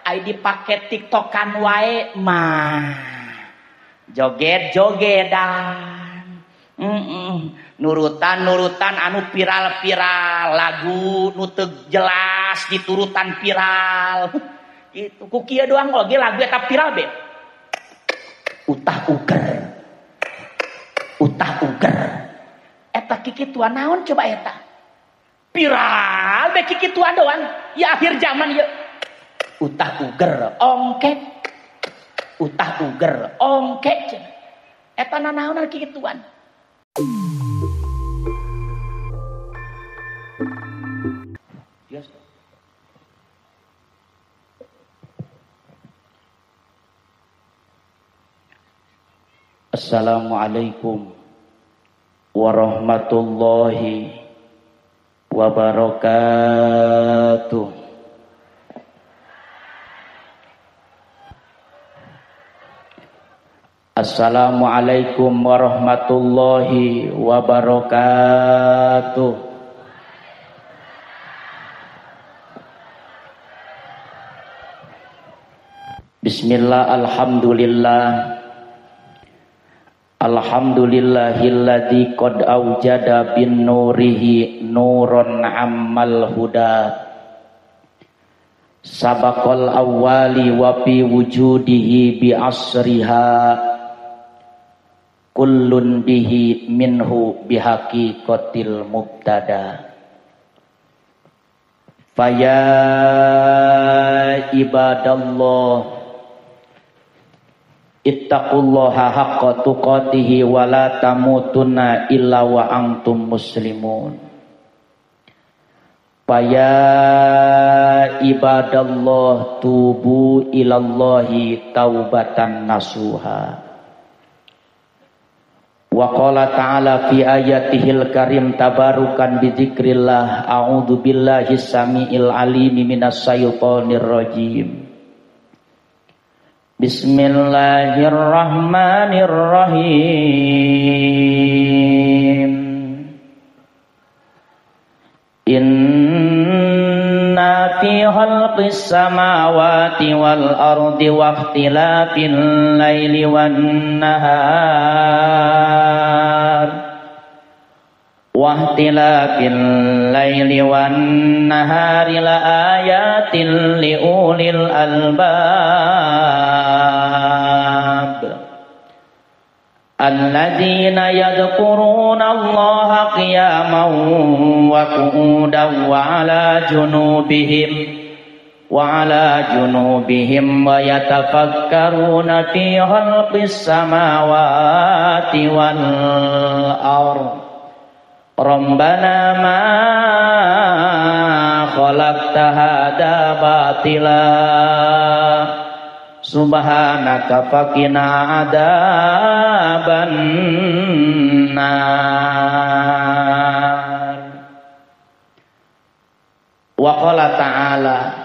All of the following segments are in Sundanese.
Ai dipake tiktokan wae mah. Joget-jogedan. Nurutan-nurutan anu viral-viral, lagu nu teu jelas diturutan viral. Itu ku kieu doang oge lagu eta viral be. Utah uger. Utah uger. Eta kikituan naon coba eta? Viral be kikituan doang. Ya akhir zaman ya. Utah uger ongkek. Utah uger ongkek. Eta nanaonan kikituan. Biasa. Assalamualaikum warahmatullahi wabarakatuh. Assalamualaikum warahmatullahi wabarakatuh. Bismillah, alhamdulillah. Alhamdulillahilladzi qad awjada bin nurihi nuron ammal huda. Sabaqal awwali wa fi wujudihi bi asriha. Kullun bihi minhu bihaqiqatil mubtada. Faya ibadallah ittaqullaha haqqa tuqatihi wa la tamutunna illa wa antum muslimun. Faya ibadallah tubu ilallahi taubatan nasuha. Wa qala ta'ala fi ayatihil karim tabarukan bi dzikrillah a'udzu billahi samiil alimi minas syaithanir rajim. Bismillahirrahmanirrahim. Inna fi khalqis samawati wal ardi wa ikhtilafil laili wan nahar wa ikhtilafil laili wan nahari la ayatin li ulil albab alladzina yadhkuruna Allaha qiyaman wa qu'udan wa 'ala junubihim wa yatafakkaruna fi khalqis samawati wal ard. Rabbana ma khalaqta hadza batila subhanaka faqina adzaban nar. Wa qala ta'ala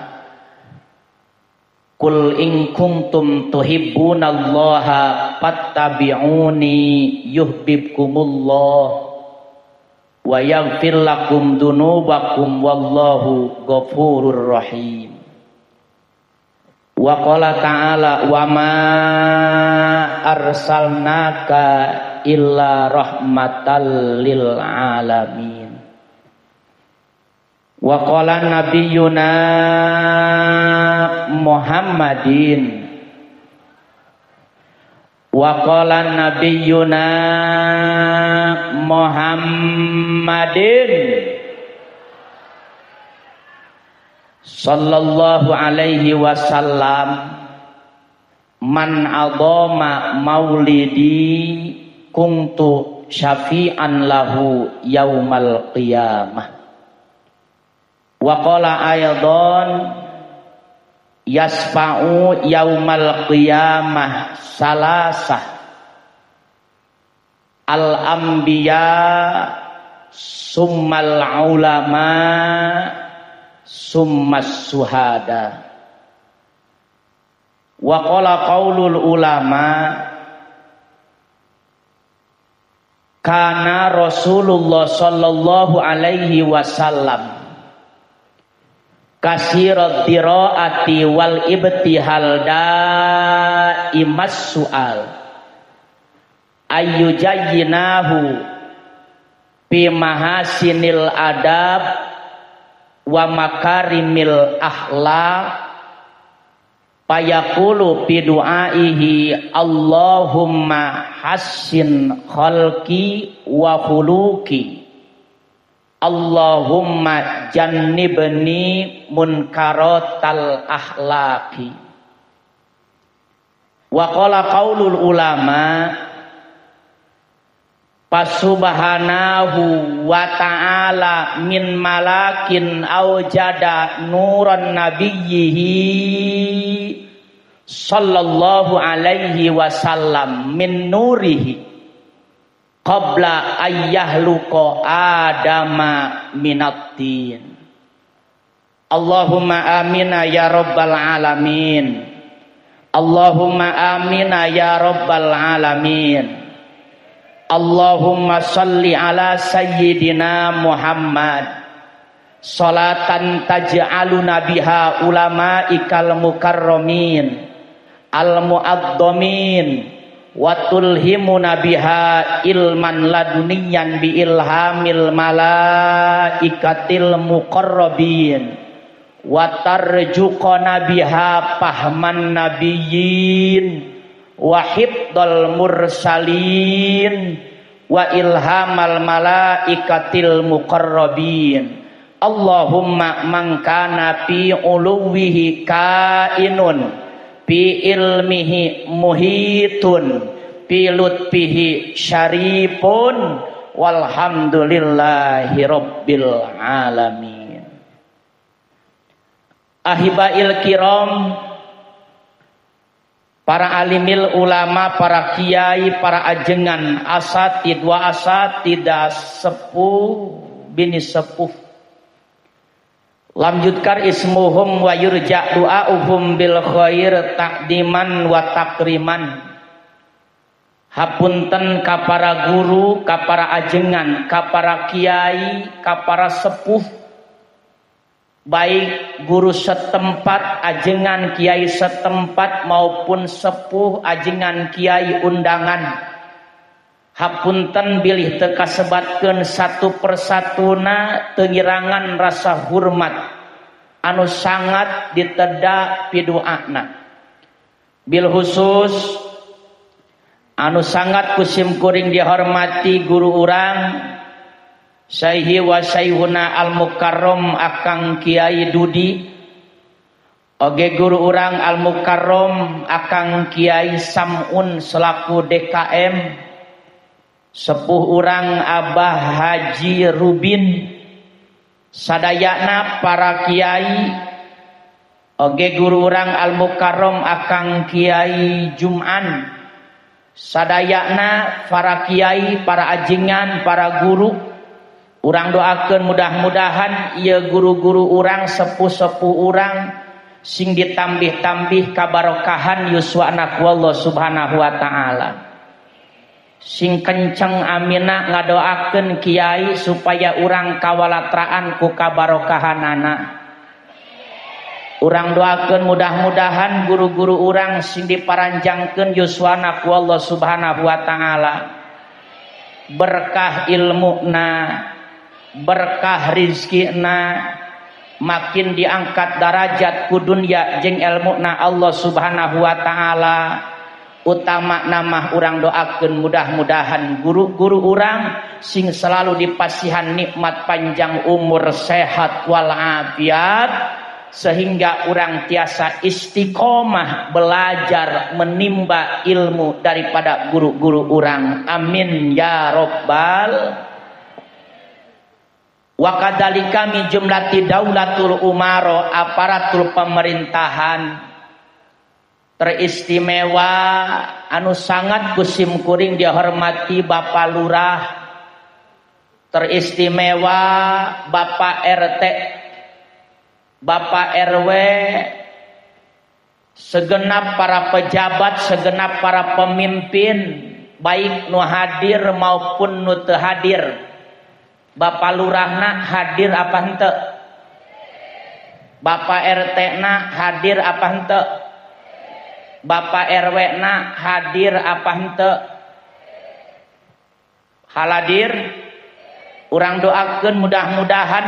qul in kuntum tuhibbunallaha fattabi'uni yuhibbukumullah wa yaghfir lakum dunubakum wallahu ghafurur rahim. Wa qala ta'ala wa ma arsalnaka illa rahmatan lil alamin. Wa qala nabiyyuna Muhammadin wa qala nabiyyuna Muhammadin sallallahu alaihi wasallam man adama maulidi kuntu syafi'an lahu yaumal qiyamah. Wa qala aidan yasfa'u yaumal qiyamah salasah al anbiya summal ulama summas suhada. Wa qala qaulul ulama kana Rasulullah sallallahu alaihi wasallam Kasirat qiraati wal ibtihal daimas sual ayyujayyinahu fi mahasinil adab wa makarimil akhlaq payaqulu fi du'aihi Allahumma hassin khalqi wa khuluqi Allahumma jannibni munkaratal akhlaqi. Wa qala qaulul ulama fasubhanahu wa ta'ala min malakin aujada nuran nabiyyihi sallallahu alaihi wasallam min nurihi qabla ayyahluqa adama minattin. Allahumma amina ya rabbal alamin. Allahumma amina ya rabbal alamin. Allahumma salli ala sayyidina Muhammad salatan taj'aluna biha ulama'ikal mukarramin al mu'addamin wa tulhimuna biha ilman laduniyan bi ilhamil malaikatil muqarrabin wa tarjuqana biha fahman nabiyyin wa hifdzal mursalin wa ilhamal malaikatil muqarrabin. Allahumma man kana fi uluwihi kainun fi ilmihi muhitun fi lutfihi syarifun walhamdulillahi rabbil alamin. Ahibail kiram, para alimil ulama, para kiai, para ajengan, asatid wa asatidah, sepuh bini sepuh, lamjudkar ismuhum wa yurja du'auhum bil khair takdiman wa takriman. Hapunten ka para guru, ka para ajengan, ka para kiai, ka para sepuh, baik guru setempat, ajengan kiai setempat maupun sepuh ajengan kiai undangan. Hapunten bilih teu kasebatkeun satu persatuna teu ngirangan rasa hormat anu sangat diteda piduana. Bil khusus anu sangat kusim kuring dihormati guru urang Syaihi wa Syaihuna Al-Mukarram Akang Kiai Dudi, oge guru urang Al-Mukarram Akang Kiai Samun selaku DKM, sepuh urang Abah Haji Rubin, sadayana para kiai, oge guru urang Al-Mukarram Akang Kiai Jum'an, sadayana para kiai, para ajengan, para guru. Urang doakeun mudah-mudahan ieu guru-guru urang, sepuh-sepuh urang sing ditambih-tambih kabarokahan yuswana ku Allah Subhanahu wa taala. Sing kenceng amina ngadoakeun kiai supaya urang kawalatraan ku kabarokahanana. Urang doakeun mudah-mudahan guru-guru urang sing diparanjangkeun yuswana ku Allah Subhanahu wa taala. Berkah ilmuna, berkah rizkina, makin diangkat darajat ku dunya jeung ilmuna Allah Subhanahu wa taala. Utama nama urang doakeun mudah-mudahan guru-guru urang sing selalu dipasihan nikmat panjang umur, sehat walafiat, sehingga urang tiasa istiqomah belajar menimba ilmu daripada guru-guru urang. Amin ya robbal. Wa kadzalika min jumlati daulatul umaro, aparatur pemerintahan teristimewa anu sangat kusim kuring dihormati Bapak Lurah, teristimewa Bapak RT, Bapak RW, segenap para pejabat, segenap para pemimpin, baik nu hadir maupun nu teu hadir. Bapak Lurahna hadir apa henteu? Bapak RT na hadir apa henteu? Bapak RW na hadir apa henteu? Haladir urang doakeun mudah-mudahan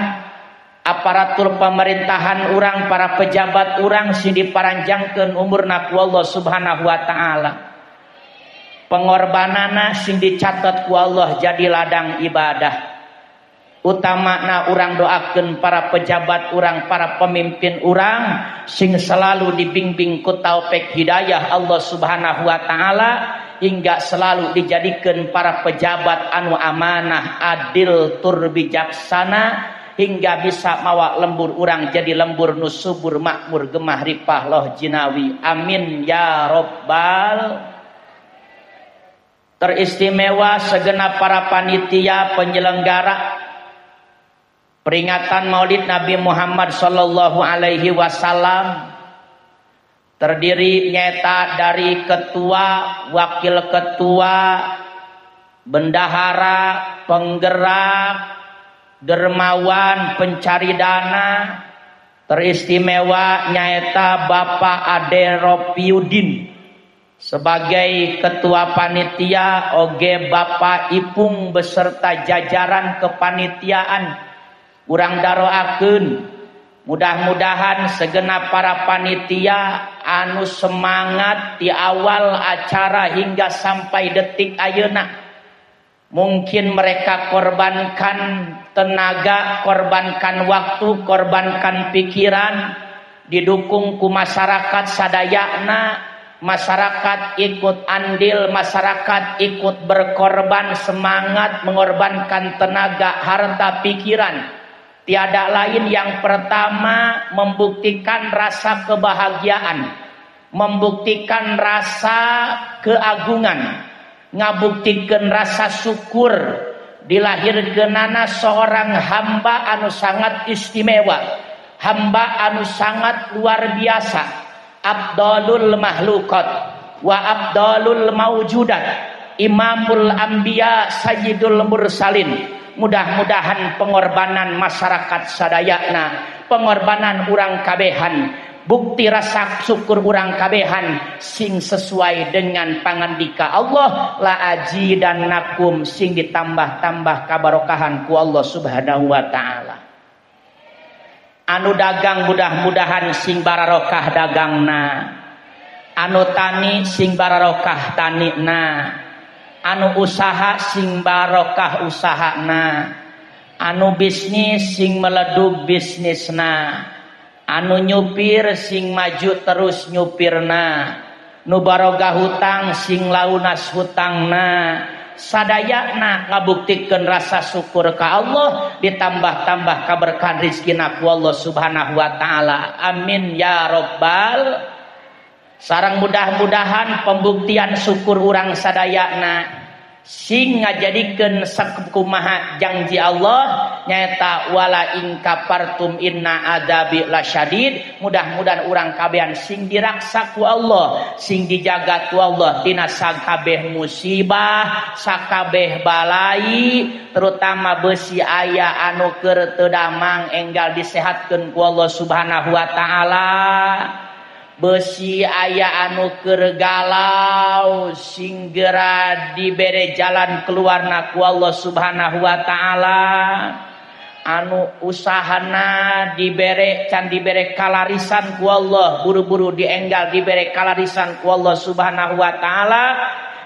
aparatur pemerintahan urang, para pejabat urang sing diparanjangkeun umurna ku Allah Subhanahu wa taala. Pengorbanana sing dicatat ku Allah jadi ladang ibadah. Utamana urang doakeun para pejabat urang, para pemimpin urang sing selalu dibimbing ku taufik hidayah Allah Subhanahu wa taala hingga selalu dijadikan para pejabat anu amanah, adil, tur bijaksana hingga bisa mawa lembur urang jadi lembur nu subur, makmur, gemah ripah loh jinawi. Amin ya robbal. Teristimewa segenap para panitia penyelenggara peringatan Maulid Nabi Muhammad sallallahu alaihi wasallam terdiri nyata dari ketua, wakil ketua, bendahara, penggerak, dermawan, pencari dana. Teristimewa nyaeta Bapak Ade Ropiudin sebagai ketua panitia, oge Bapak Ipung beserta jajaran kepanitiaan. Urang daroakeun mudah-mudahan segenap para panitia anu semangat di awal acara hingga sampai detik ayeuna. Mungkin mereka korbankan tenaga, korbankan waktu, korbankan pikiran, didukung ku masyarakat sadayana, masyarakat ikut andil, masyarakat ikut berkorban semangat, mengorbankan tenaga, harta, pikiran. Tiada lain yang pertama membuktikan rasa kebahagiaan, membuktikan rasa keagungan, ngabuktikan rasa syukur dilahirkeunana seorang hamba anu sangat istimewa, hamba anu sangat luar biasa, abdalul makhlukat wa abdalul maujudat, imamul anbiya, sayyidul mursalin. Mudah-mudahan pengorbanan masyarakat sadayana, pengorbanan urang kabehan, bukti rasa syukur urang kabehan sing sesuai dengan pangandika Allah la aji dan nakum, sing ditambah-tambah kabarokahan ku Allah Subhanahu wa taala. Anu dagang mudah-mudahan sing bararokah dagangna, anu tani sing bararokah tanina, anu usaha sing barokah usahana, anu bisnis sing meledug bisnisna, anu nyupir sing maju terus nyupirna, nu baroga hutang sing launas hutangna. Sadayana ngabuktikeun rasa syukur ka Allah, ditambah-tambah kaberkahan rezekina ku Allah Subhanahu wa taala. Amin ya robbal. Sarang mudah-mudahan pembuktian syukur urang sadayana sing ngajadikeun sakumaha janji Allah nyaeta wala in kafartum inna adabi lasyadid. Mudah-mudahan urang kabehan sing diraksa ku Allah, sing dijaga ku Allah tina sakabeh musibah, sakabeh balai, terutama besi aya anu keur teu damang enggal disehatkeun ku Allah Subhanahu wa taala. Besi aya anu keur galau sing geura dibere jalan keluarna ku Allah Subhanahu wa taala. Anu usahana dibere can dibere kalarisan ku Allah, buru-buru dienggal dibere kalarisan ku Allah Subhanahu wa taala.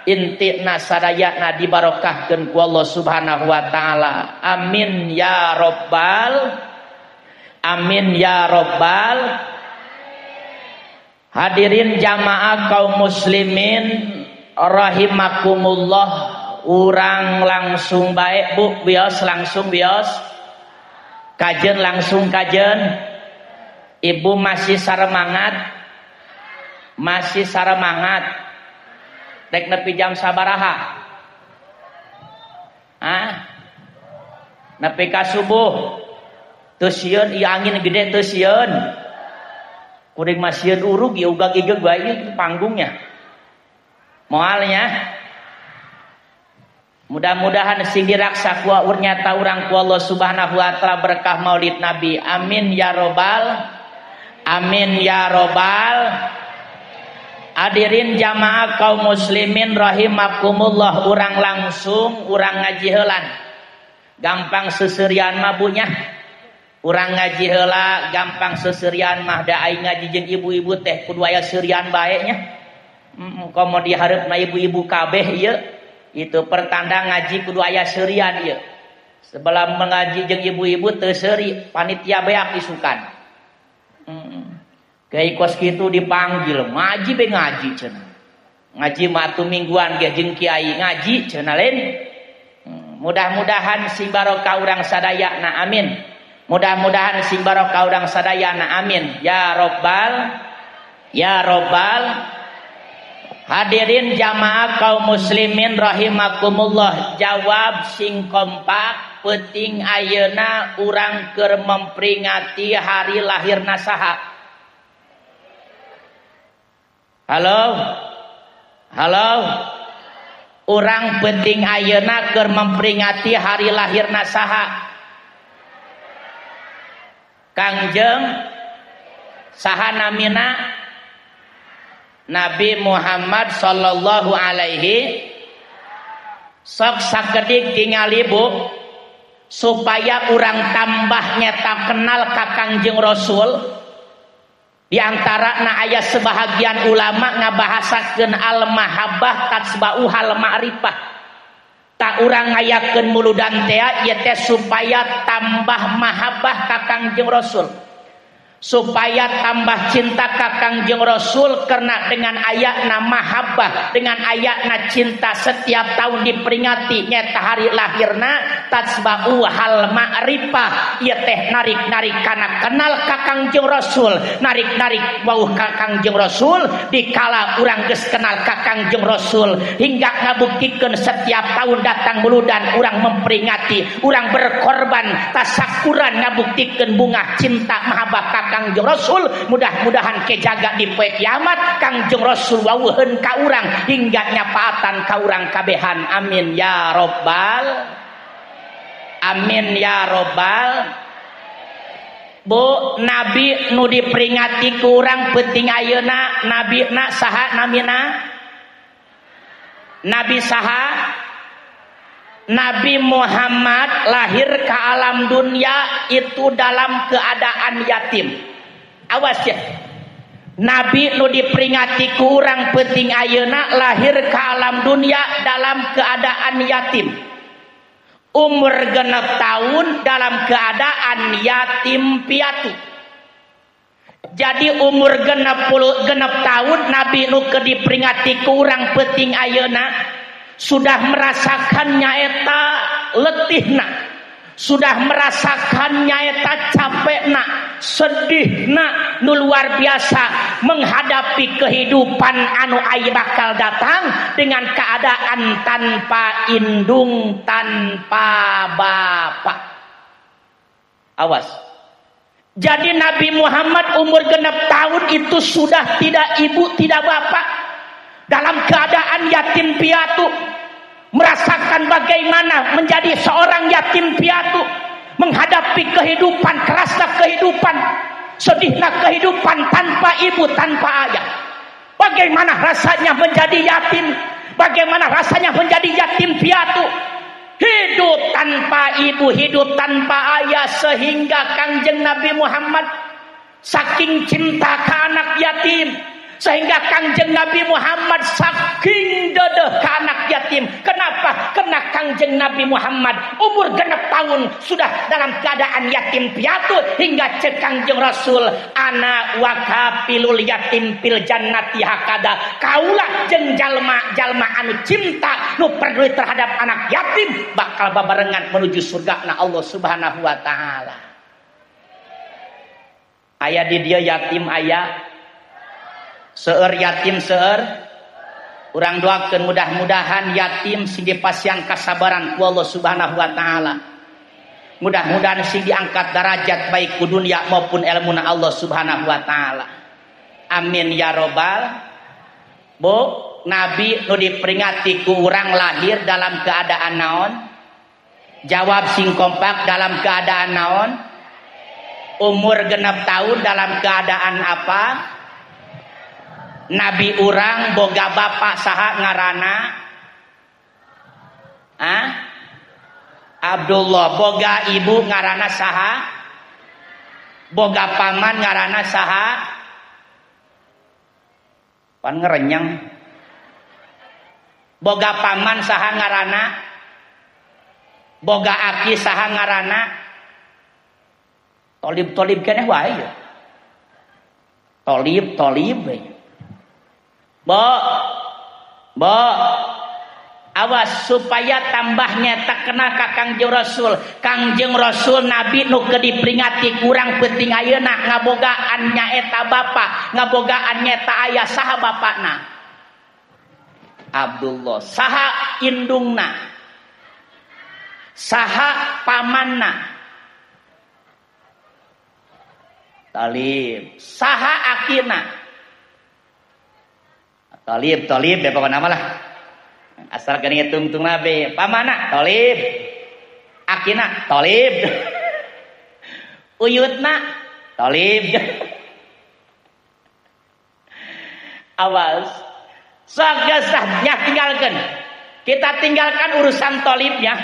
Intina sadayana dibarokahkeun ku Allah Subhanahu wa taala. Amin ya robbal, amin ya robbal. Hadirin jamaah kaum muslimin rahimakumullah, urang langsung baik bu, bios langsung bios, kajen langsung kajen. Ibu masih saremangat, masih saremangat. Rek nepi jam sabaraha? Ah, nepi ka subuh. Teu sieun ieu angin gede teu sieun. Kuring masieun urug ya ugag igeg bae panggungnya. Moalnya. Mudah-mudahan sing diraksa ku nyata urang ku Allah Subhanahu wa taala berkah Maulid Nabi. Amin ya robbal. Amin ya robbal. Hadirin jamaah kaum muslimin rahimakumullah, urang langsung urang ngaji heulan. Gampang seserian mah bunya. Urang ngaji heula gampang seserian mah, da aing ngaji jeung ibu-ibu teh kudu aya seurian bae nya. Komo dihareupna ibu-ibu kabeh ieu. Itu pertanda ngaji kudu aya seurian ieu. Sebelum mengaji jeung ibu-ibu teu seuri, panitia beak isukan. Kiai kos kitu dipanggil, ngaji be ngaji cenah. Ngaji mah atuh mingguan ge jeung kiai ngaji cenah lain. Mudah-mudahan sing barokah urang sadayana, amin. Mudah-mudahan sing barokah urang sadayana, amin. Ya robbal, ya robbal. Hadirin jamaah kaum muslimin rahimakumullah, jawab sing kompak peuting ayeuna urang keur memperingati hari lahirna saha? Halo? Halo? Urang peuting ayeuna keur memperingati hari lahirna saha? Kangjeng saha namina? Nabi Muhammad sallallahu alaihi. Sok sakedik tingali bu, supaya urang tambah nyeta kenal ka Kangjeng Rasul. Di antara na aya sebahagian ulama ngabahasakeun al mahabbah tatsba'uhal ma'rifah. Tak urang ngayakeun muludan tea ieu teh supaya tambah mahabbah ka Kangjeng Rasul, supaya tambah cinta ka Kangjeng Rasul, karena dengan ayatna mahabbah, dengan ayatna cinta setiap tahun diperingati nyata hari lahirna tatsba'u hal ma'rifah, ieu teh narik-narik kana kenal ka Kangjeng Rasul, narik-narik wauh ka Kangjeng Rasul. Dikala urang geus kenal ka Kangjeng Rasul hingga ngabuktikeun setiap tahun datang muludan urang memperingati, urang berkorban tasakuran ngabuktikeun bunga cinta mahabbah ka Kangjeng Rasul. Mudah-mudahan kejaga di poe kiamat Kangjeng Rasul wawuheun ka urang hingga nyapaatan ka urang kabehan, amin ya robbal, amin ya robbal. Bu, nabi nu diperingati ku urang peuting ayeuna nabi na saha namina? Nabi saha? Nabi Muhammad lahir ke alam dunia itu dalam keadaan yatim. Awas ya. Nabi nu diperingati ku urang peuting ayeuna lahir ke alam dunia dalam keadaan yatim. Umur 6 tahun dalam keadaan yatim piatu. Jadi umur 6 tahun Nabi nu keur diperingati ku urang peuting ayeuna sudah merasakan nyaeta letihna, sudah merasakan nyaeta capekna, sedihna nu luar biasa menghadapi kehidupan anu aya bakal datang dengan keadaan tanpa indung, tanpa bapak. Awas. Jadi Nabi Muhammad umur 6 tahun itu sudah tidak ibu, tidak bapak, dalam keadaan yatim piatu, merasakan bagaimana menjadi seorang yatim piatu, menghadapi kehidupan, kerasnya kehidupan, sedihnya kehidupan tanpa ibu, tanpa ayah. Bagaimana rasanya menjadi yatim, bagaimana rasanya menjadi yatim piatu, hidup tanpa ibu, hidup tanpa ayah, sehingga Kangjeng Nabi Muhammad saking cinta ke anak yatim, sehingga Kangjeng Nabi Muhammad saking dedeh ke anak yatim. Kenapa? Karena Kangjeng Nabi Muhammad umur 6 tahun sudah dalam keadaan yatim piatu, hingga cek Kangjeng Rasul, ana wakafilul yatim fil jannati hakada, kaula jeung jalma-jalma anu cinta nu peduli terhadap anak yatim bakal babarengan menuju surga na Allah Subhanahu wa taala. Aya di dieu yatim aya seueur yatim seueur, urang doakeun mudah-mudahan yatim sing dipasihan kasabaran ku Allah Subhanahu wa taala. Mudah-mudahan sing diangkat derajat baik ku dunia maupun ilmuna Allah Subhanahu wa taala. Amin ya robbal. Bu, Nabi nu diperingati ku urang lahir dalam keadaan naon? Jawab sing kompak, dalam keadaan naon? Umur 6 tahun dalam keadaan apa? Nabi urang boga bapak saha ngaranna? Ah? Abdullah. Boga ibu ngaranna saha? Boga paman ngaranna saha? Pan ngerenyang. Boga paman saha ngaranna? Boga aki saha ngaranna? Tolib-tolib keneh wae ya. Tolib-tolib we. Bo. Bo. Awas supaya tambahnya tak kenal ka Kangjeng Rasul. Kangjeng Rasul nabi nu keur diperingati kurang penting ayeuna ngabogaan nyaeta bapa, ngabogaan nyaeta ayah. Saha bapakna? Abdullah. Saha indungna? Saha pamanna? Talib. Saha akina? Talib, Talib ya pokokna mah lah. Asal geuning tungtung nabi. Pamana? Talib. Akina? Talib. Uyutna? Talib. Awas. Sok geus nya tinggalkeun. Kita tinggalkan urusan tolibnya.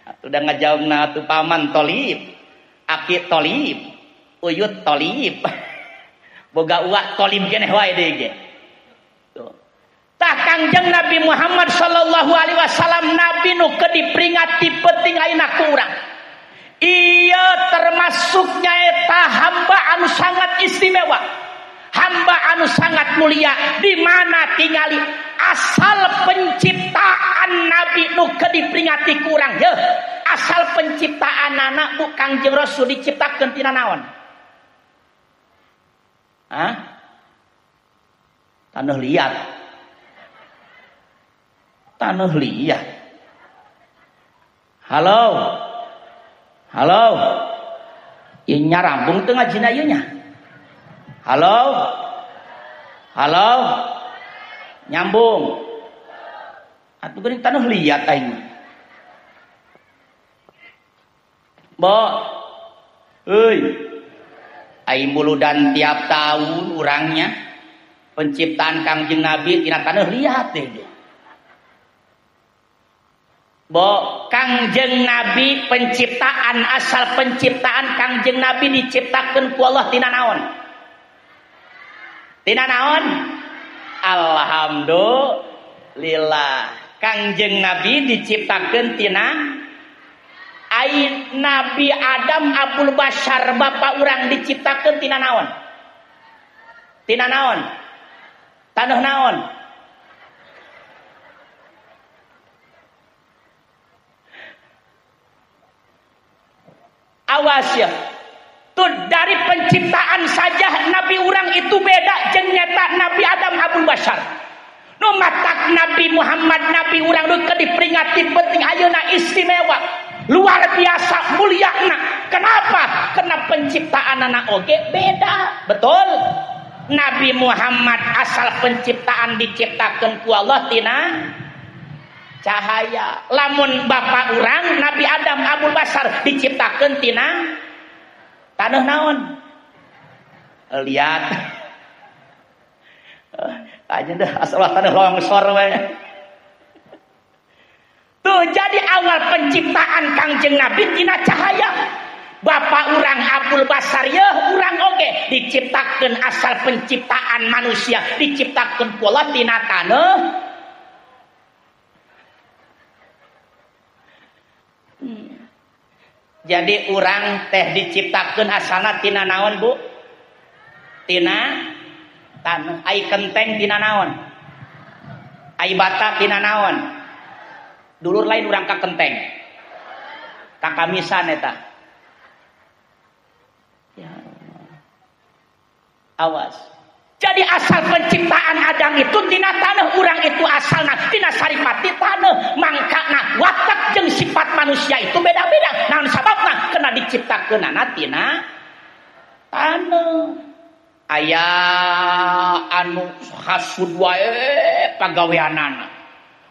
Atuh da ngajawabna atuh paman Tolib, aki Tolib, uyut Tolib. Boga uak Tolib keneh wae deui ge. Tuh. Tah Kangjeng Nabi Muhammad sallallahu alaihi wasallam nabi nu keur diperingati penting ayeuna ku urang. Ieu termasuk nyaeta hamba anu sangat istimewa. Hamba anu sangat mulia di mana tingali asal penciptaan nabi nu keur diperingati ku urang yeuh. Asal penciptaan anak bu Kangjeng Rasul diciptakeun tina naon? Hah? Tanah liat. Tanah liat. Halo. Halo. Ieu nyarambung teu ngajina ieu nya. Halo. Halo. Nyambung. Atuh geuning tanah liat aing. Bo. Euy. Aing muludan tiap tahun urangnya penciptaan Kangjeng Nabi tina tanah liat teh. Bo, Kangjeng Nabi penciptaan asal penciptaan Kangjeng Nabi diciptakeun ku Allah tina naon? Tina naon? Alhamdulillah. Kangjeng Nabi diciptakeun tina ai Nabi Adam Abul Bashar bapak urang diciptakeun tina naon? Tina naon? Taneuh naon? Awas ya. Tuh dari penciptaan saja Nabi urang itu beda jeung nyata Nabi Adam Abul Bashar. Nu matak Nabi Muhammad Nabi urang nu keur diperingati penting ayeuna istimewa. Luar biasa muliana. Kenapa? Karena penciptaan anak oge beda. Betul? Nabi Muhammad asal penciptaan diciptakeun ku Allah tina cahaya. Lamun bapak urang Nabi Adam Abul Bashar diciptakeun tina taneuh naon? Lihat. Aja dah asal taneuh longsor we. Tuh jadi awal penciptaan Kangjeng Nabi tina cahaya. Bapak urang Abul Bashar yeuh urang oge diciptakeun asal penciptaan manusia diciptakeun ku Allah tina taneuh. Jadi urang teh diciptakeun asalna tina naon bu? Tina taneuh. Ai kenteng tina naon? Ai bata tina naon? Dulur lain urang ka kenteng. Ka kamisan eta. Ya Allah. Awas. Jadi asal penciptaan Adam itu tina taneuh, urang itu asalna tina saripati taneuh, mangkana watak jeung sifat manusia itu beda-beda. Naon sababna? Kena diciptakeunana tina taneuh. Aya anu hasud wae pagaweanana.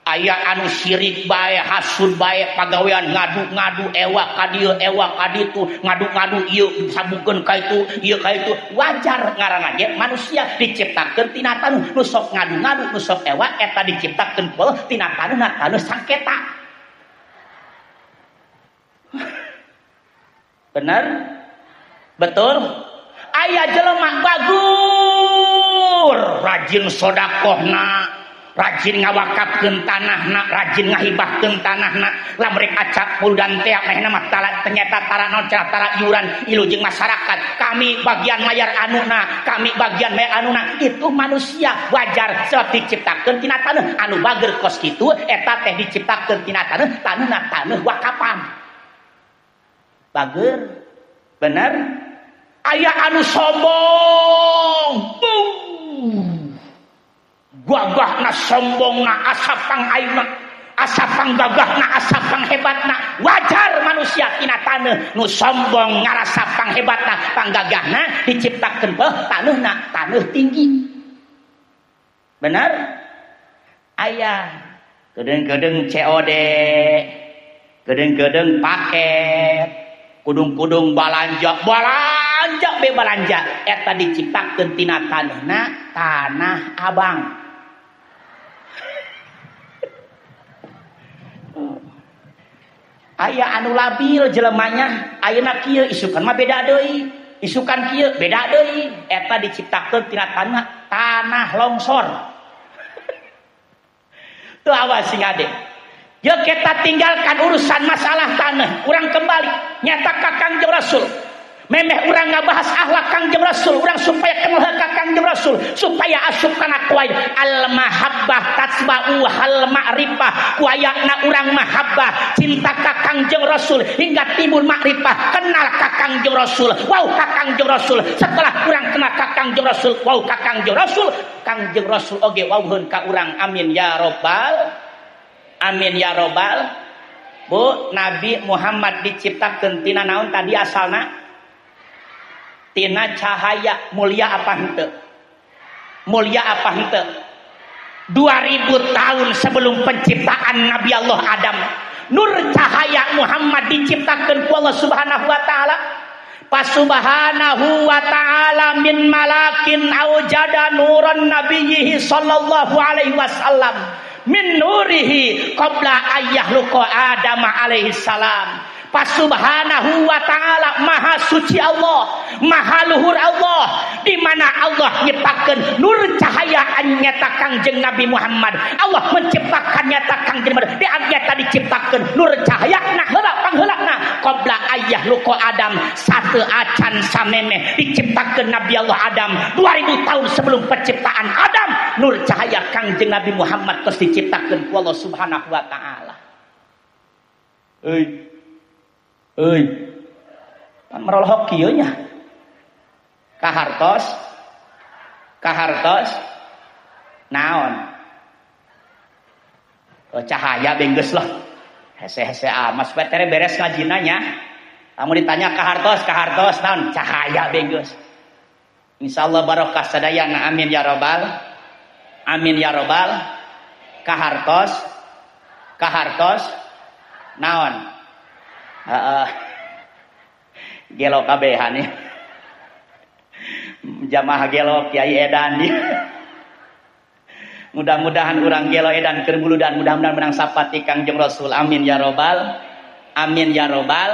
Aya anu sirik bae, hasud bae, pagawean ngadu-ngadu ewa ka dieu, ewa ka ditu, ngadu-ngadu ieu sambungkeun ka itu, ieu ka itu. Wajar ngaranna ge manusia diciptakeun tina taneuh, nu sok ngadu-ngadu, nu sok ewa eta diciptakeun ku Allah tina taneuh, na taneuh sangketa. Bener? Betul? Aya jelema bagus, rajin sodakohna, rajin ngawakafkeun tanahna, rajin ngahibahkeun tanahna, lamun rek acak puludan teh manehna mah ternyata tara naon cenah tara iuran ilu jeung masyarakat. Kami bagian mayar anuna, kami bagian mayar anuna. Itu manusia wajar sebab diciptakeun tina taneuh. Anu bager kos kitu eta teh diciptakeun tina taneuh, taneuhna taneuh wakapan. Bager. Bener? Aya anu sombong. Bung. Gagahna sombongna asa pangaina, asa panggagahna, asa panghebatna. Wajar manusia tina taneuh nu sombong ngarasa panghebatna, panggagahna diciptakeun beuh taneuhna taneuh tinggi. Bener? Aya gedeng-gedeng COD, gedeng-gedeng paket, kudung-kudung balanja, balanja be balanja eta diciptakeun tina taneuhna tanah abang. Aya anu labil jelemanya, ayeuna kieu isukan mah beda deui, isukan kieu beda deui, eta diciptakeun tina tanah, tanah longsor. Tuh awas sing ade. Yuk kita tinggalkan urusan masalah tanah, urang kembali nyata ka Kangjeng Rasul. Memeh urang ngabahas akhlak Kangjeng Rasul, urang supaya kenal ka Kangjeng Rasul, supaya asup kana kuai al mahabbah tatsba'u hal ma'rifah. Kuayana urang mahabbah, cinta ka Kangjeng Rasul hingga timbul makrifah, kenal ka Kangjeng Rasul, wow ka Kangjeng Rasul. Setelah urang kenal ka Kangjeng Rasul, wow ka Kangjeng Rasul, Kangjeng Rasul oge wauheun ka urang. Amin ya robbal, amin ya robbal. Bu, Nabi Muhammad diciptakeun tina naon tadi asalna? Tina cahaya. Mulia apa henteu? Mulia apa henteu? 2000 tahun sebelum penciptaan Nabi Allah Adam, nur cahaya Muhammad diciptakeun ku Allah Subhanahu wa taala. Fasubhanahu wa ta'ala min malakin aujada nuran nabiyhi sallallahu alaihi wasallam min nurihi qabla ayyahluqa Adam alaihi salam. Fasubhanahu wa ta'ala, maha suci Allah, maha luhur Allah, di mana Allah nyiptakeun nur cahaya nyata Kangjeng Nabi Muhammad. Allah menciptakan nyata Kangjeng Nabi, di nyata diciptakeun nur cahaya nah heula pangheulana qabla ayyahluqa Adam, satu acan samemeh diciptakeun Nabi Allah Adam 2000 tahun sebelum penciptaan Adam, nur cahaya Kangjeng Nabi Muhammad terus diciptakeun ku Allah Subhanahu wa taala. Euy. Euy, pan merolohok kieu nya. Kahartos, kahartos, naon? Oh, cahaya benggeus lah. Hese-hese amat supaya tere beres ngajina nya. Kamu ditanya kahartos, kahartos, naon? Cahaya benggeus. Insyaallah barokah sadayana, amin ya robbal, amin ya robbal. Kahartos, kahartos, naon? Gelo kabehan nih. Jamaah gelo Kiai Edan nih. Mudah-mudahan urang gelo edan keur buludan, mudah-mudahan menang sapati Kangjeng Rasul. Amin ya robbal, amin ya robbal,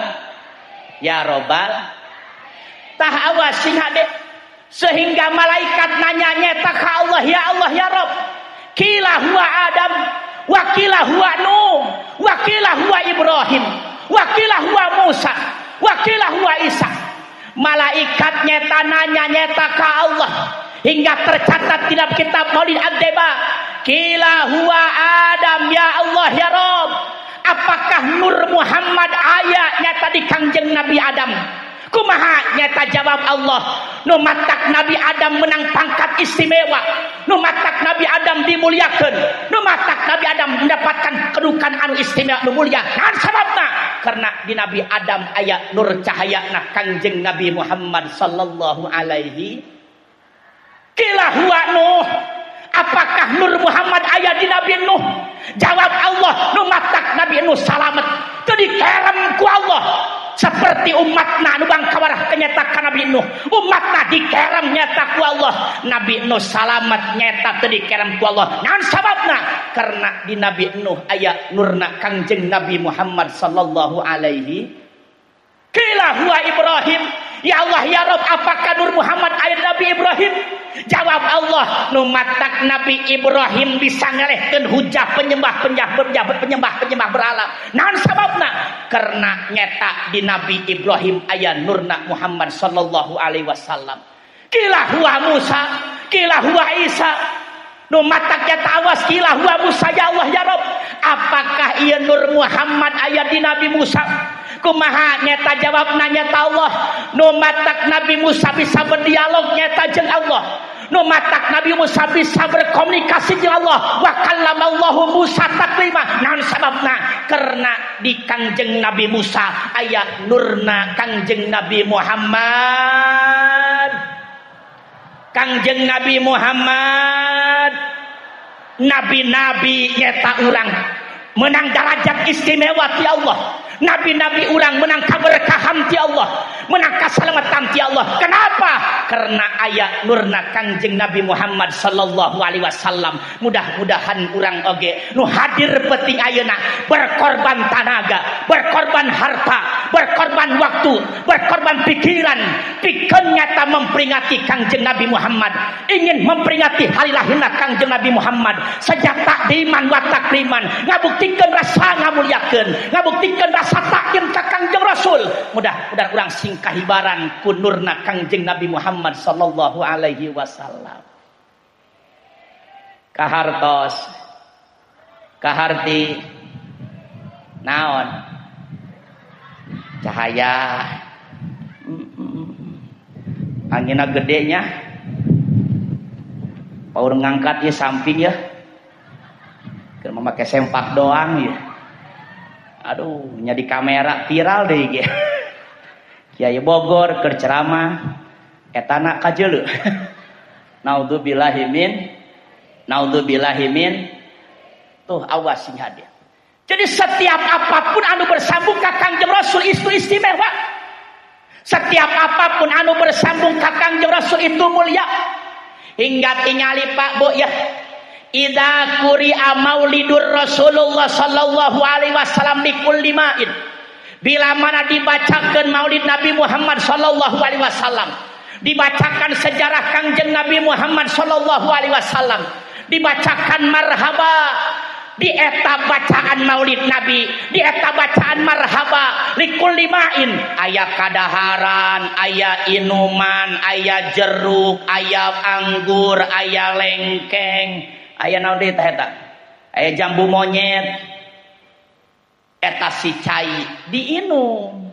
ya robbal. Tah awas sing hade sehingga malaikat nanya nyeta ka Allah, ya Allah ya Rob, kila huwa Adam, wa kila huwa Nuh, wa kila huwa Ibrahim, wakilah huwa Musa, wakilah huwa Isa. Malaikat nyeta nanya nyeta ka Allah hingga tercatat di dalam kitab Maulid Ad-Deba, kila huwa Adam ya Allah ya Rob, apakah nur Muhammad aya nyata di Kangjeng Nabi Adam? Kumaha nyata jawab Allah, nu matak Nabi Adam menang pangkat istimewa, nu matak Nabi Adam dimuliakeun, nu matak Nabi Adam mendapatkan kedudukan anu istimewa nu mulia. Naon sababna? Karena di Nabi Adam aya nur cahayana Kangjeng Nabi Muhammad sallallahu alaihi. Kila huwa Nuh, apakah nur Muhammad aya di Nabi Nuh? Jawab Allah, nu matak Nabi Nuh salamet teu dikerem ku Allah. Seperti umatna nu bangkawarah nyata ka Nabi Nuh, umatna dikerem nyata ku Allah. Nabi Nuh salamet nyata teu dikerem ku Allah. Naon sababna? Karena di Nabi Nuh aya nurna Kangjeng Nabi Muhammad sallallahu alaihi. Qila huwa Ibrahim. Ya Allah ya Rabb, apakah Nur Muhammad ayat Nabi Ibrahim? Jawab Allah, nu matak Nabi Ibrahim bisa ngelehkeun hujah penyembah penyembah berhala. Naon sababna? Karena nyata di Nabi Ibrahim aya nurna Muhammad sallallahu alaihi wasallam. Qila huwa Musa, qila huwa Isa. Nu matak nyata awas qila huwa Musa. Ya Allah ya Rabb, apakah ieu Nur Muhammad aya di Nabi Musa? Kumaha nyata jawabna nyata Allah, nu matak Nabi Musa bisa berdialog nyata jeung Allah, nu matak Nabi Musa bisa berkomunikasi jeung Allah. Wa kallamallahu Musa taklima. Naon sababna? Karena di Kangjeng Nabi Musa aya nurna Kangjeng Nabi Muhammad. Kangjeng Nabi Muhammad, nabi-nabi nyata urang menang derajat istimewa ti Allah. Nabi-nabi urang menang keberkahan ti Allah, menang keselamatan ti Allah. Kenapa? Karena aya nurna Kangjeng Nabi Muhammad sallallahu alaihi wasallam. Mudah-mudahan urang oge nu hadir penting ayeuna berkorban tanaga, berkorban harta, berkorban waktu, berkorban pikiran, pikeun nyata memperingati Kangjeng Nabi Muhammad, ingin memperingati hari lahirna Kangjeng Nabi Muhammad. Sejak takdiman wa takriman, ngabuktikeun rasa ngamuliakeun, ngabuktikeun rasa takdim ka Kangjeng Rasul. Mudah-mudahan urang sing kahibaran ku nurna Kangjeng Nabi Muhammad sallallahu alaihi wasallam. Kahartos, kaharti, naon, cahaya, anginna gedenya, paur ngangkat ya samping ya, keur make sempak doang ya. Aduh, nya di kamera viral deui ge. Kiai Bogor keur ceramah etana kajeuleuh. Naudzubillahi min, naudzubillahi min. Tuh awas sing hadir. Jadi setiap apapun anu bersambung ka Kangjeng Rasul itu istimewa. Setiap apapun anu bersambung ka Kangjeng Rasul itu mulia. Hingga tingali Pak Bu ya. Idza quri'a maulidur Rasulullah sallallahu alaihi wasallam likulli ma'in. Bila mana dibacakan maulid Nabi Muhammad sallallahu alaihi wasallam, dibacakan sejarah Kangjeng Nabi Muhammad sallallahu alaihi wasallam, dibacakan marhaba, di eta bacaan maulid Nabi, di eta bacaan marhaba likulli ma'in, aya kadaharan, aya inuman, aya jeruk, aya anggur, aya lengkeng, aya naon deui tah eta? Aya jambu monyet. Eta si cai diinum.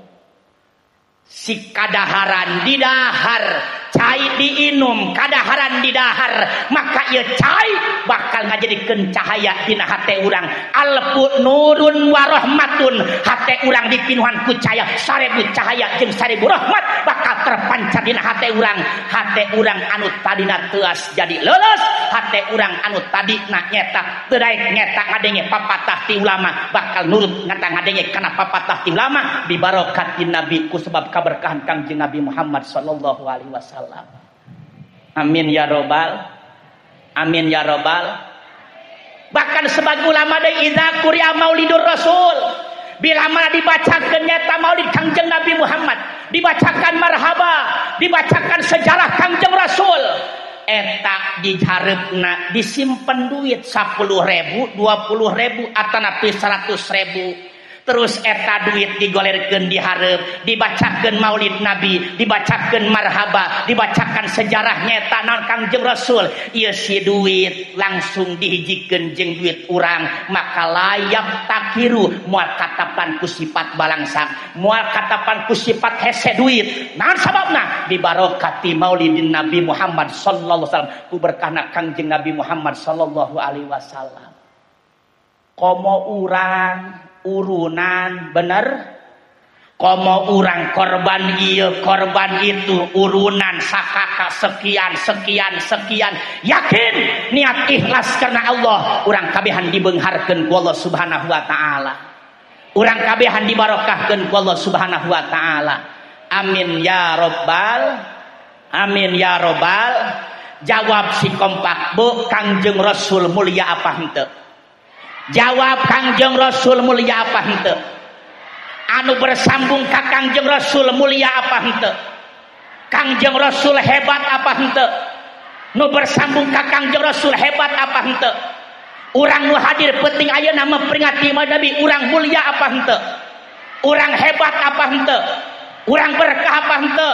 Si kadaharan didahar, cai diinum, kadaharan didahar, maka ieu cai bakal ngajadikeun cahaya dina hate urang. Alfu nurun wa rahmatun, hate urang dipinuhan ku cahaya, 1000 cahaya jeung 1000 rahmat bakal terpancar dina hate urang. Hate urang anu tadina teuas jadi leuleus, hate urang anu tadina nyeta teu daek nyeta ngadenge papatah ti ulama bakal nurut ngata ngadenge kana papatah ti ulama bi barakatin nabi ku sebab keberkahan Kangjeng Nabi Muhammad sallallahu alaihi wasallam. Amin ya robbal, amin ya robbal. Bahkan sebagai ulama deui idza quri'a maulidur rasul, bila mana dibacakeun nyata maulid Kangjeng Nabi Muhammad, dibacakan marhaba, dibacakan sejarah Kangjeng Rasul, eta dihareupna disimpen duit 10.000, 20.000 atanapi 100.000. Terus eta duit digolerkeun dihareup, dibacakeun maulid Nabi, dibacakeun marhaba, dibacakan sejarah nyeta naon Kangjeng Rasul. Ieu si duit langsung dihijikeun jeung duit urang, maka layak takiru moal katapan ku sifat balangsang, moal katapan ku sifat hese duit. Naon sababna? Bibarokati maulidin Nabi Muhammad sallallahu alaihi wasallam, ku berkahna Kangjeng Nabi Muhammad sallallahu alaihi wasallam. Komo urang urunan bener, komo urang korban ieu korban itu urunan sakaka sekian sekian sekian, yakin niat ikhlas karena Allah, urang kabehan dibeungharkeun ku Allah Subhanahu wa taala. Urang kabehan dibarokahkeun ku Allah Subhanahu wa taala. Amin ya robbal, amin ya robbal. Jawab si kompak, Bu, Kangjeng Rasul mulia apa henteu? Jawab, Kangjeng Rasul mulia apa henteu? Anu bersambung ka Kangjeng Rasul mulia apa henteu? Kangjeng Rasul hebat apa henteu? Nu bersambung ka Kangjeng Rasul hebat apa henteu? Urang nu hadir penting ayeuna memperingati Maulid Nabi, urang mulia apa henteu? Urang hebat apa henteu? Urang berkah apa henteu?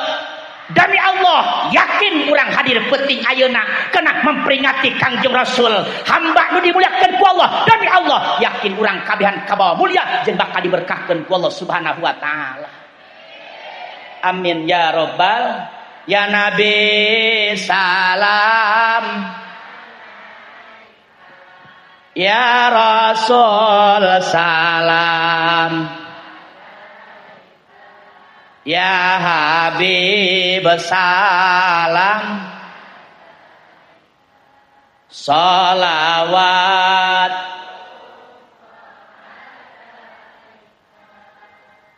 Demi Allah, yakin urang hadir penting ayeuna kena memperingati Kangjeng Rasul, hamba nu dimuliakeun ku Allah. Demi Allah, yakin urang kabehan kabawa mulia jeung bakal diberkahkeun ku Allah Subhanahu wa taala. Amin ya robbal ya Nabi salam, ya Rasul salam, ya Habib salam, salawat.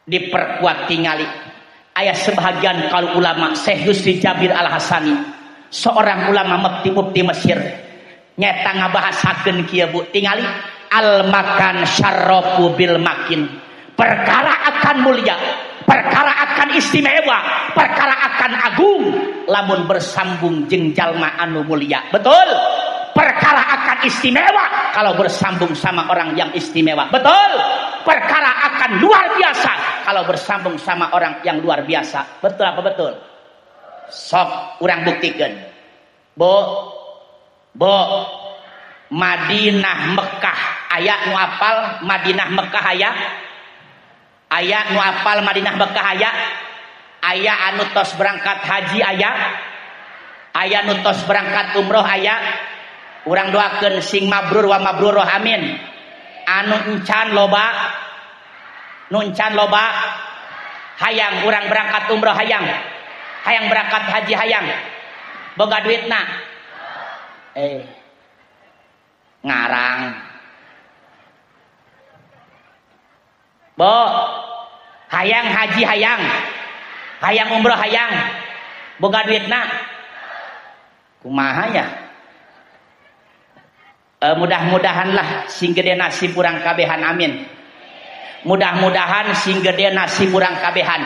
Diperkuat tingali. Ayah sebahagian kalau ulama Syekh Yusri Jabir Al-Hasani, seorang ulama mufti Mesir, nyeta ngabahasakeun kieu Bu, tingali al makan syarrafu bil makin. Perkara akan mulia, perkara akan istimewa, perkara akan agung lamun bersambung jeung jalma anu mulia. Betul? Perkara akan istimewa kalau bersambung sama orang yang istimewa. Betul? Perkara akan luar biasa kalau bersambung sama orang yang luar biasa. Betul apa betul? Sok urang buktikeun. Bu, Bu, Madinah Mekah aya nu apal Madinah Mekah aya? Aya nu apal Madinah Mekah aya? Aya anu tos berangkat haji aya? Aya nu tos berangkat umroh aya? Urang doakeun sing mabrur wa mabruroh, amin. Anu encan loba, nu encan loba, hayang urang berangkat umroh hayang, hayang berangkat haji hayang, boga duitna, ngarang. Bo, hayang haji hayang, hayang umroh hayang, boga duitna, kumaha ya? Mudah-mudahanlah sing gede nasib urang kabehan, amin. Mudah-mudahan sing gede nasib urang kabehan.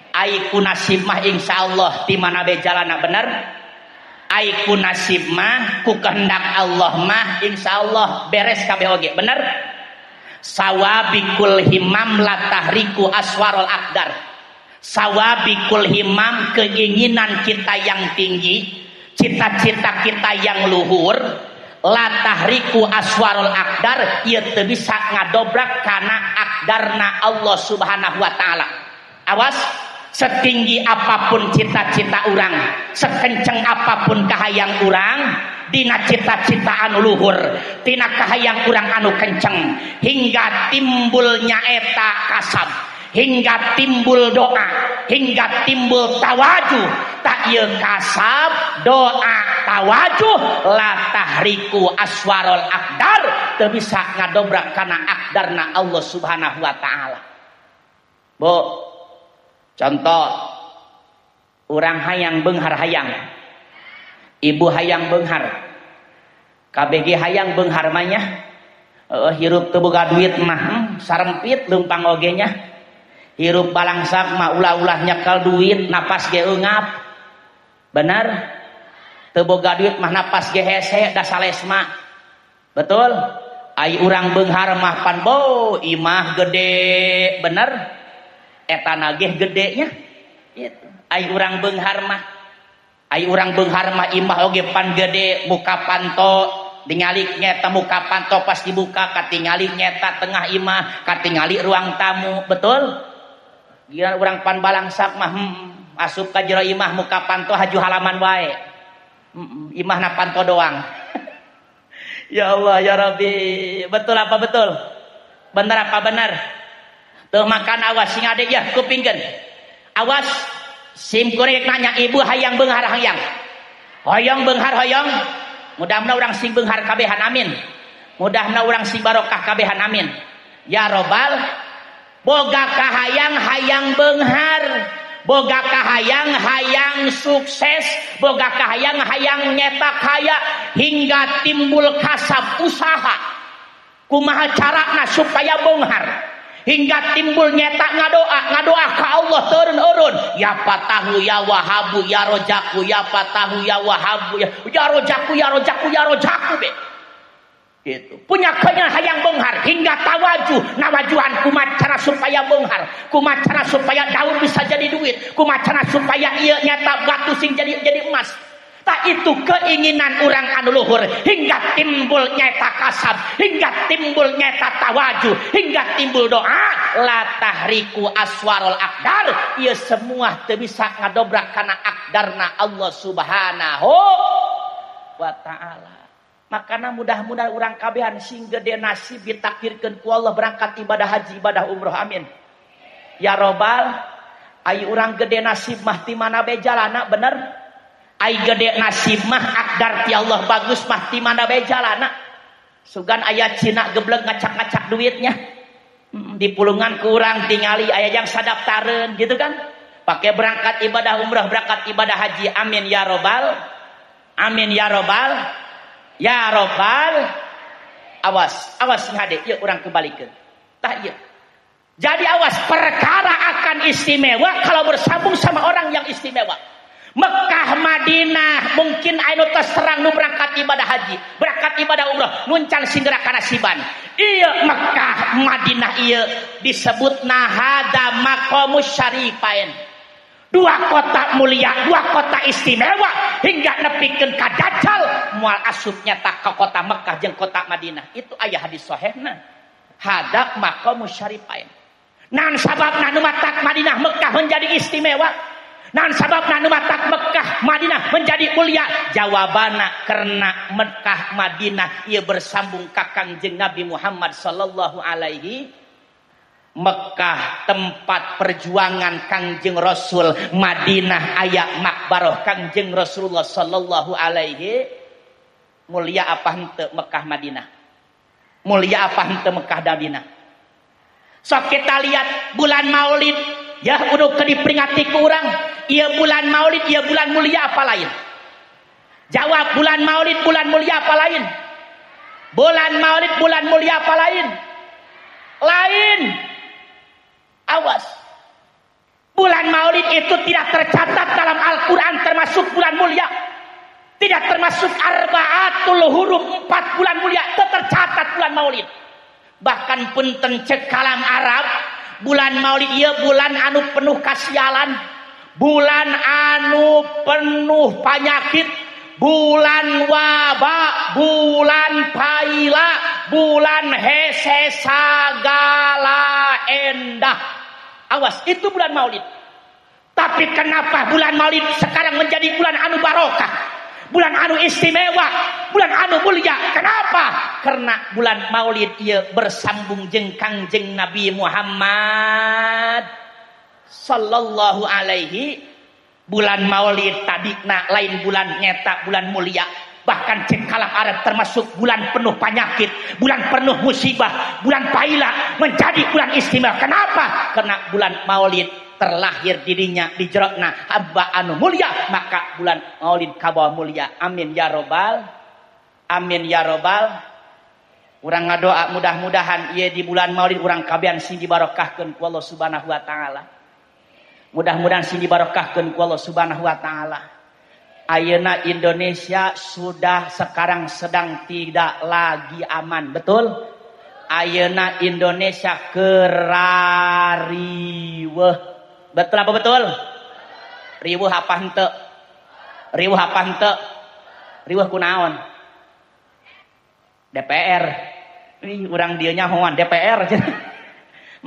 Ai ku nasib mah insyaallah di mana be jalana bener. Ai ku nasib mah ku kehendak Allah mah insyaallah beres kabeh oge, bener. Sawabikul himam la tahriku aswarul akdar. Sawabikul himam, keinginan kita yang tinggi, cita-cita kita yang luhur, la tahriku aswarul akdar, ieu teu bisa ngadobrak kana akdarna Allah Subhanahu wa taala. Awas, setinggi apapun cita-cita urang, sekenceng apapun kahayang urang, dina cita-cita anu luhur, tina kahayang urang anu kenceng, hingga timbulnya eta kasab, hingga timbul doa, hingga timbul tawajuh. Tak ieu kasab, doa, tawajuh, la tahriku aswarul akdar, teu bisa ngadobrak kana akdarna Allah Subhanahu wa taala. Bu, contoh urang hayang beunghar hayang, ibu hayang beunghar, KBG hayang beunghar mah nya, hirup teu boga duit mah sarempit leumpang oge nya. Hirup balangsak mah ulah-ulah nyekel duit, napas ge eungap. Bener? Teu boga duit mah napas ge hese da salesma. Betul? Ai urang beunghar mah pan bo imah gede, bener? Eta nagih gede nya. Gitu. Ai urang beunghar mah, ai urang beunghar mah imah oge pan gede, muka panto ningali nyeta muka panto pas dibuka katingali nyeta tengah imah, katingali ruang tamu, betul? Gila urang pan balangsak mah asup ka jero imah muka panto haju halaman wae. Imahna panto doang. Ya Allah ya Rabbi, betul apa betul? Benar apa benar? Tuh makan awas sing ade ya kupingkeun. Awas sim kuring nanya ibu hayang beunghar hayang. Hoyong beunghar hoyong. Mudah-mudahan urang sing beunghar kabehan amin. Mudah-mudahan urang sing barokah kabehan amin. Ya robbal boga kahayang hayang beunghar, boga kahayang hayang sukses, boga kahayang hayang nyetak kaya hingga timbul kasab usaha. Kumaha carana supaya beunghar? Hingga timbul nyetak ngadoa ka Allah turun-urun, ya fatahu ya wahabu ya rojaku, ya fatahu ya wahabu ya rojaku ya rojaku ya rojaku be. Gitu. Punya keinginan hayang beunghar hingga tawajuh, nawajuhan kumaha cara supaya beunghar, kumaha cara supaya daun bisa jadi duit, kumaha cara supaya ieu nyata batu sing jadi emas. Tak itu keinginan orang anu luhur hingga timbul nyata kasab, hingga timbul nyata tawajuh, hingga timbul doa la tahriku aswarul akdar. Ieu semua teu bisa ngadobrak kana akdarna Allah Subhanahu wa taala. Makana mudah-mudahan urang kabehan sing gede nasib ditakdirkeun ku Allah berangkat ibadah haji, ibadah umroh amin. Ya robbal, ai urang gede nasib mah ti mana bae jalana bener? Ai gede nasib mah akdar ti Allah bagus mah ti mana bae jalana. Sugan aya Cina geblek ngacak-ngacak duitnya. Di pulungan kurang tingali aya yang sadaftareun gitu kan. Pakai berangkat ibadah umroh, berangkat ibadah haji amin ya robbal. Amin ya robbal. Ya robbal. Awas, awas ngade ieu urang kebalikeun. Tah ieu. Jadi awas, perkara akan istimewa kalau bersambung sama orang yang istimewa. Mekah Madinah mungkin anu tos terang nu berangkat ibadah haji, berangkat ibadah umroh, nuncan singgera kanasiban. Ieu Mekah Madinah ieu disebut nahada maqamus syarifain. Dua kota mulia, dua kota istimewa hingga nepikeun ka Dajjal moal asup nyata ka kota Mekah jeung kota Madinah. Itu aya hadis sahihna. Hada maqamus syarifain. Naon sababna nu matak Madinah Mekah menjadi istimewa? Naon sababna nu matak Mekah Madinah menjadi mulia? Jawabanna karena Mekah Madinah ieu bersambung ka Kangjeng Nabi Muhammad sallallahu alaihi. Mekah tempat perjuangan Kangjeng Rasul, Madinah aya makbaroh Kangjeng Rasulullah sallallahu alaihi. Mulia apa henteu Mekah Madinah? Mulia apa henteu Mekah Madinah? Sok kita lihat bulan Maulid ya udah diperingati ku urang. Ieu bulan Maulid, ieu bulan mulia apa lain? Jawab, bulan Maulid bulan mulia apa lain? Bulan Maulid bulan mulia apa lain? Lain. Awas. Bulan Maulid itu tidak tercatat dalam Al-Quran termasuk bulan mulia. Tidak termasuk arba'atul huruf, 4 bulan mulia, tercatat bulan Maulid. Bahkan punten cek kalam Arab, bulan Maulid ieu bulan anu penuh kasialan, bulan anu penuh penyakit, bulan wabak, bulan paila, bulan hese sagala endah. Awas, itu bulan Maulid. Tapi kenapa bulan Maulid sekarang menjadi bulan anu barokah, bulan anu istimewa, bulan anu mulia? Kenapa? Karena bulan Maulid ia bersambung jeung Kangjeng Nabi Muhammad sallallahu alaihi. Bulan Maulid tadi na lain bulan nyeta, bulan mulia. Bahkan cek kalam Arab termasuk bulan penuh penyakit, bulan penuh musibah, bulan paila, menjadi bulan istimewa. Kenapa? Karena bulan Maulid terlahir dirinya di jerokna hamba anu mulia, maka bulan Maulid kabawa mulia. Amin ya robbal, amin ya robbal. Urang ngadoa mudah-mudahan ieu di bulan Maulid urang kabehan sing dibarokahkeun ku Allah Subhanahu wa taala. Mudah-mudahan sing dibarokahkeun ku Allah Subhanahu wa taala. Ayeuna Indonesia sudah sekarang sedang tidak lagi aman, betul? Ayeuna Indonesia kerariweuh. Betul apa betul? Riweuh apa henteu? Riweuh apa henteu? Riweuh kunaon? DPR. Ih, urang dieu nyahoan DPR.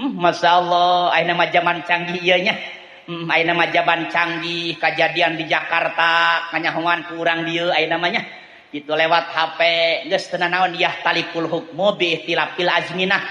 Masya Allah, ayeuna mah zaman canggih ieu nya. Ayeuna mah zaman canggih, kejadian di Jakarta kanyahoan ku urang dieu ayeuna mah nya. Kitu lewat HP geus teu nanaon yah talipul hukmu bi ihtilafil azminah.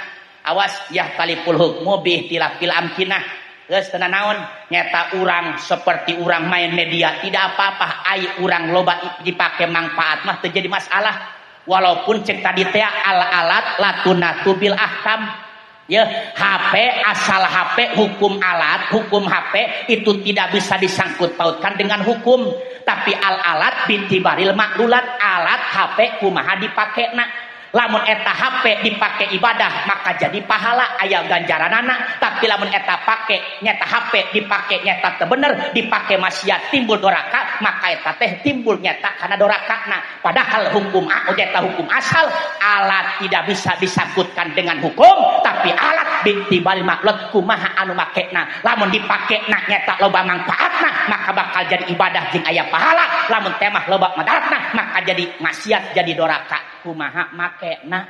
Awas yah talipul hukmu bi ihtilafil amkinah. Geus teu naon nyata urang seperti urang main media tidak apa-apa ai urang loba dipake manfaat mah teu jadi masalah. Walaupun cek tadi teh al-alat latunatu bil ahkam. Ya, HP asal HP hukum alat, hukum HP itu tidak bisa disangkut pautkan dengan hukum. Tapi al-alat bintibaril maklulat, alat HP kumaha dipakena. Lamun eta HP dipake ibadah maka jadi pahala aya ganjaranana. Tapi lamun eta pake nyata HP dipake nyata teu bener, dipake maksiat timbul doraka, maka eta teh timbul nyata kana dorakana. Padahal hukum nyata hukum asal alat tidak bisa disangkutkan dengan hukum, tapi alat binti bal maklut kumaha anu makena. Lamun dipake na nyata loba mangfaatna maka bakal jadi ibadah jeung aya pahala. Lamun temah loba madaratna maka jadi maksiat jadi doraka. Kumaha makena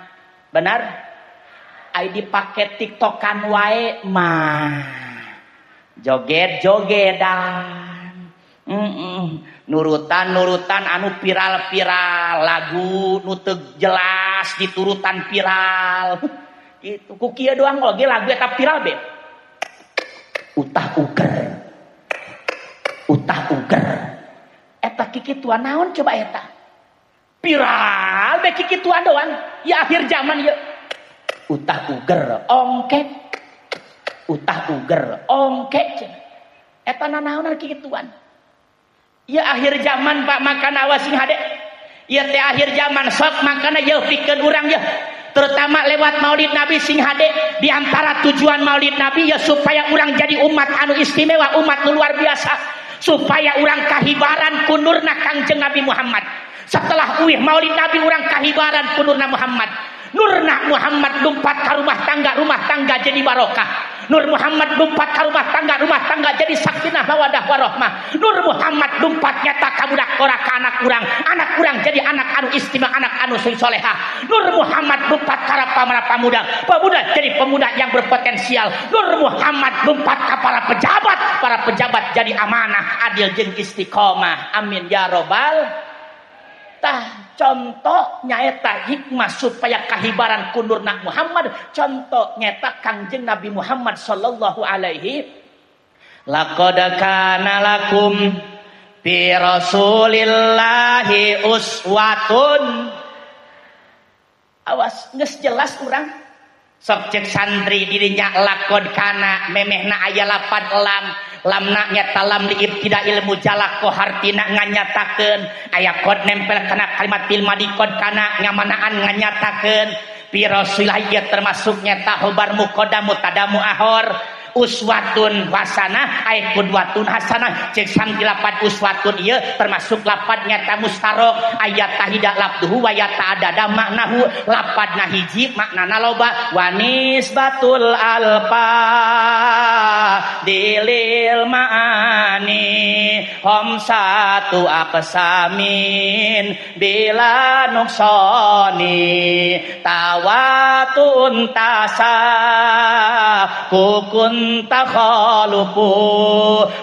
benar ai dipake tiktokan wae mah joget-jogedan nurutan-nurutan anu viral-viral lagu nu teu jelas diturutan viral gitu ku kieu doang oge lagu eta viral be utah uger utah uger eta kikituan naon coba eta viral be kikituan doang ya akhir zaman ya utah uger ongkek utah uger ongkek eta nanaonan kikituan ya akhir zaman Pak makana awas sing hade ya teh akhir zaman sok makana yeuh pikeun urang yeuh terutama lewat Maulid Nabi sing hade di antara tujuan Maulid Nabi ya supaya urang jadi umat anu istimewa umat nu luar biasa supaya urang kahibaran kunurna Kangjeng Nabi Muhammad. Setelah uih Maulid Nabi urang kahibaran kunurna Muhammad. Nurna Muhammad lumpat ka rumah tangga jadi barokah. Nur Muhammad lumpat ka rumah tangga jadi sakinah mawadah warohmah. Nur Muhammad lumpat nyata ka budak ora ka anak urang jadi anak anu istimewa, anak anu sing solehah. Nur Muhammad lumpat ka para pemuda, pemuda jadi pemuda yang berpotensial. Nur Muhammad lumpat ka para pejabat jadi amanah, adil jeung istiqomah. Amin ya robbal. Tah contoh nyaeta hikmah supaya kahibaran kunurna Muhammad, contoh nyaeta Kangjeng Nabi Muhammad sallallahu alaihi laqad kana lakum fi rasulillahi uswatun. Awas geus jelas urang sok cek santri dirinya laqad kana memehna aya lapan lam lamna nyata lam di ibtida ilmu jalako hartina nganyatakeun aya kod nempel kana kalimat fil madi kod kana ngamanaan nganyatakeun fi rasulillah termasuk nyata khobar muqaddam mutadamu ahor uswatun hasanah ay qudwatun hasanah cek santri lapan uswatun ieu termasuk lapan nyata mustarok ayat tahida labduhu wa ya ta'adada maknahu lapadna hiji maknana loba wanisbatul alfa dilil maani khamsatu aqsamin bila nuksoni tawatun tasa kukun takhalufu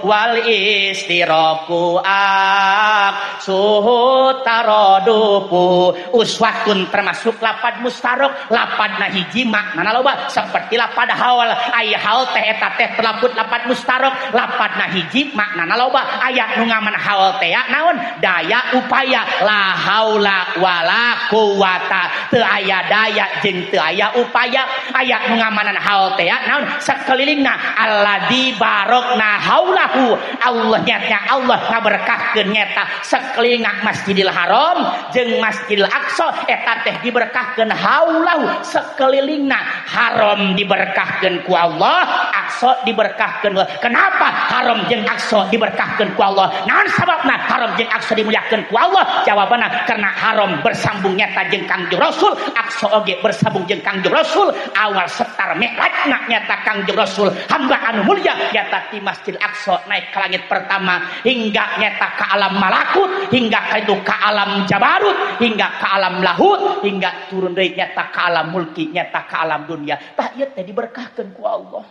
wal istiraku ak suhu taradufu. Uswatun termasuk lapad mustarok lapadna hiji maknana loba seperti lapad haul aya haul teh eta teh terlaput lapad mustarok lapadna hiji maknana loba aya nu ngaman haul teh naon daya upaya la haula wala quwata teu aya daya jeung teu aya upaya aya nu ngamanan haul teh naon sakelilingna alladzi barokna haulahu Allah nyata Allah ngaberkahkeun nyata sakelilingna Masjidil Haram jeung Masjidil Aqsa eta teh diberkahkeun haulahu sakelilingna haram diberkahkeun ku Allah Aqsa diberkahkeun. Kenapa haram jeung Aqsa diberkahkeun ku Allah? Naon sababna haram jeung Aqsa dimuliakeun ku Allah? Jawabanna karena haram bersambung nyata jeung Kangjeng Rasul, Aqsa oge bersambung jeung Kangjeng Rasul. Awal setar mi'rajna nyata Kangjeng Rasul hamba anu mulia nyata di Masjid Aqsa naik ke langit pertama hingga nyata ke alam malakut hingga ke itu ke alam jabarut hingga ke alam lahut hingga turun deui nyata ke alam mulki nyata ke alam dunia. Tah ieu teh diberkahkeun ku Allah.